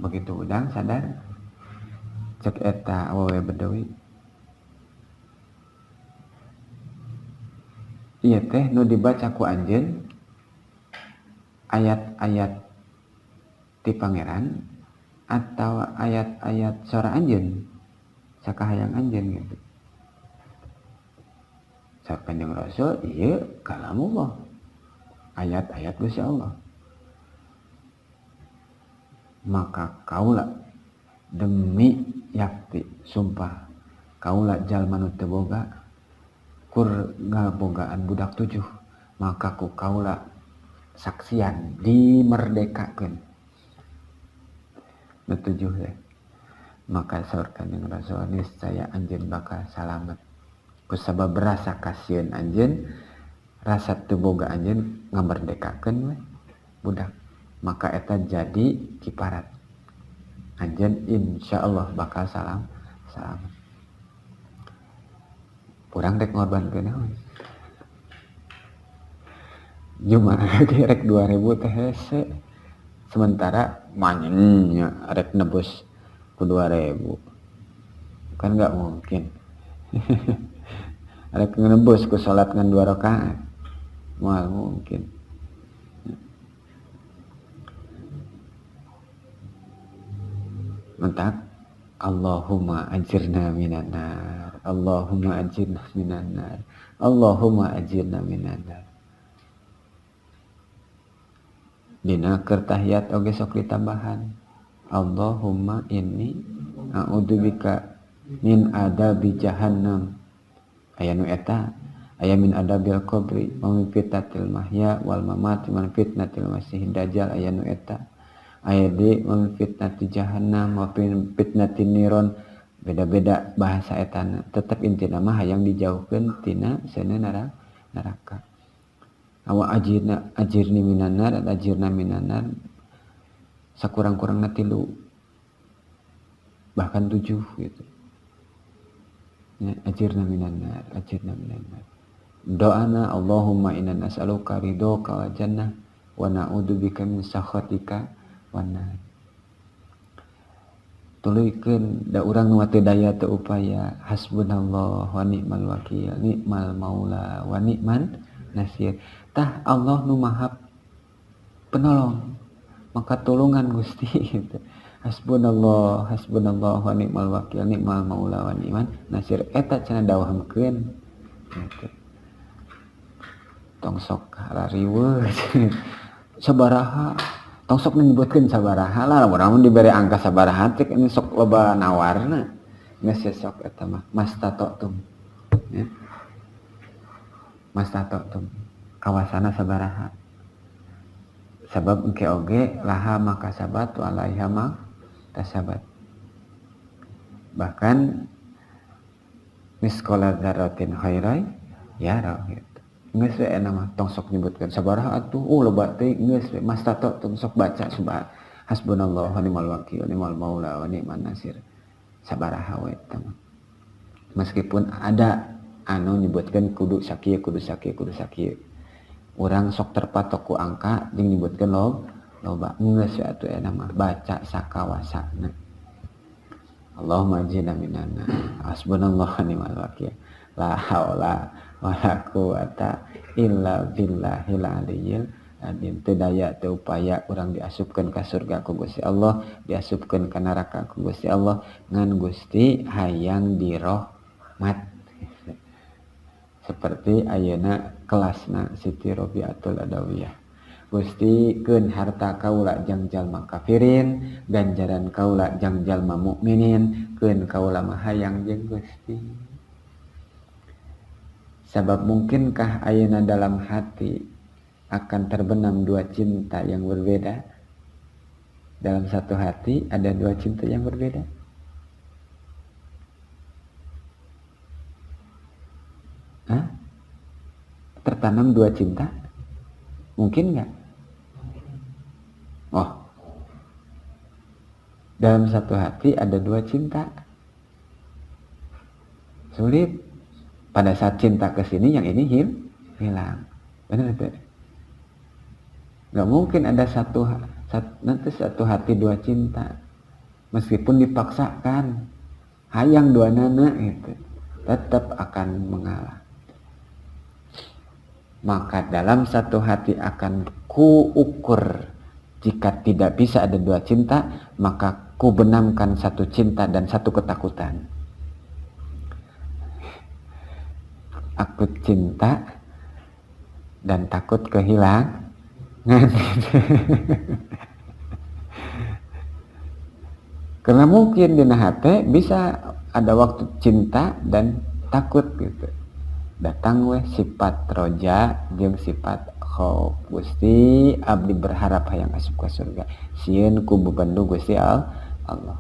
Begitu hudang sadar cek eta awewe bedewi. Ieu teh nu dibaca ku anjeun ayat-ayat ti pangeran atau ayat-ayat sora anjeun sakahayang anjeun gitu. Saur Kanjeng Rasul ieu kalamullah, ayat-ayat Gusti Allah. Maka kaula demi yakti sumpah kaula jalma nu teu boga kur ngabogaan budak 7 maka ku kaula saksian dimerdekakeun nu 7 teh. Maka saur Kanjeng Rasul niscaya anjeun bakal salamet kusabab rasa kasieun anjeun, rasa teu boga anjeun ngamerdekakeun we budak, maka eta jadi kiparat anjeun insyaallah bakal salamet. Urang rek ngorbankeun naon? Jumaah ge rek 2.000 teh hese. Sementara manyenya rek nebus ku 2.000. Kan nggak mungkin. Rek nebus ku salat ngan 2 rakaat. Moal mungkin. Mentak Allahumma ajirna minan nar, Allahumma ajirna minan nar, Allahumma ajirna minan nar. Dina keur tahiyat oge sok ditambahan Allahumma inni a'udzubika min adabi jahannam. Aya nu eta, aya min adabil qabri wa min fitnatil mahya wal mamat wa min fitnatil masiihid dajjal, aya nu eta. Aya deui wa min fitnati jahannam wa min fitnatin niron. Beda-beda bahasa etana, tetep intina mah hayang dijauhkeun tina seuneu neraka. Awa ajirna ajirni minan nar, ajirna minan nar, sakurang-kurangna 3 bahkan 7 gitu. Ya, ajirna minan nar, ajirna minan nar. Doana Allahumma inna nas'aluka ridhoka wal jannah wa na'udzubika min sakhatika wan nar. Tuluykeun da urang nu teu daya teu upaya, hasbunallah wa ni'mal wakil, ni'mal maula wa ni'man nasir. Tah Allah nu maha penolong, maka tulungan Gusti gitu. Hasbunallah, hasbunallah wa ni'mal wakil, ni'mal maula wa ni'man nasir. Eta cenah dawamkeun gitu. Tong sok rariweuh sabaraha, tong sok nyebutkeun sabaraha lah, lamun dibere angka sabaraha teh ini sok loba nawarna. Geus sok eta mah mastatotum ya. Mastatotum kawasana sabaraha. Sabab engke oge laha maka sabat wa alaiha ma tasabat. Bahkan miskola dzarratin khairai yara gitu. Geus we eta mah tong sok nyebutkeun sabaraha atuh, loba teuing geus we mastato tong sok baca subhan hasbunallah wa ni'mal wakil ni'mal maula wa ni'man nasir. Sabaraha we eta mah. Meskipun ada anu nyebutkeun kudu sakieu kudu sakieu kudu sakieu. Urang sok terpatok ku angka jeung nyebutkeun loba geus we atuh eta mah baca sakawasana. Allahumma ajirna minan nar, hasbunallah wa ni'mal wakil, la haula wala quwata illa billahil aliyyil azim. Teu daya teu upaya urang diasupkeun ka surga ku Gusti Allah, diasupkeun ka neraka ku Gusti Allah, ngan Gusti hayang dirahmat. Seperti ayeuna kelasna Siti Robiatul Adawiyah. Gusti keun harta kaula jang jalma kafirin, ganjaran kaula jang jalma mukminin, keun kaula mah hayang jeung Gusti. Sabab mungkinkah ayeuna dalam hati akan terbenam dua cinta yang berbeda? Dalam satu hati ada dua cinta yang berbeda? Hah? Tertanam dua cinta? Mungkin nggak? Oh, dalam satu hati ada dua cinta. Sulit. Pada saat cinta ke sini, yang ini hilang. Benar tidak? Nggak mungkin ada nanti satu hati dua cinta. Meskipun dipaksakan, hayang dua nana gitu, tetap akan mengalah. Maka dalam satu hati akan kuukur. Jika tidak bisa ada dua cinta, maka ku benamkan satu cinta dan satu ketakutan. Aku cinta dan takut kehilangan. Karena mungkin di hati bisa ada waktu cinta dan takut gitu. Datang weh sifat roja jeung sifat khauf. Gusti abdi berharap hayang asup ka surga, sieun ku bebendu Gusti Allah.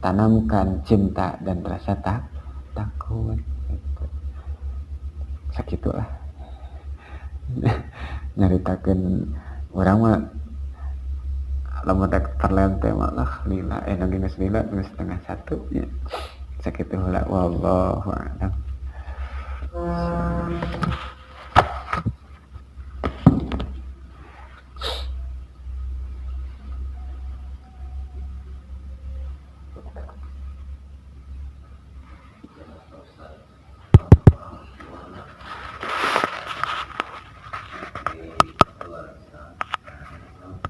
Tanamkan cinta dan rasa takut gitu. Sakitulah. Nyaritakeun urang mah lamun rek perlen teh mah lah lila, geus lila geus 12:30 nya. Sakitu heula, wallahu a'lam.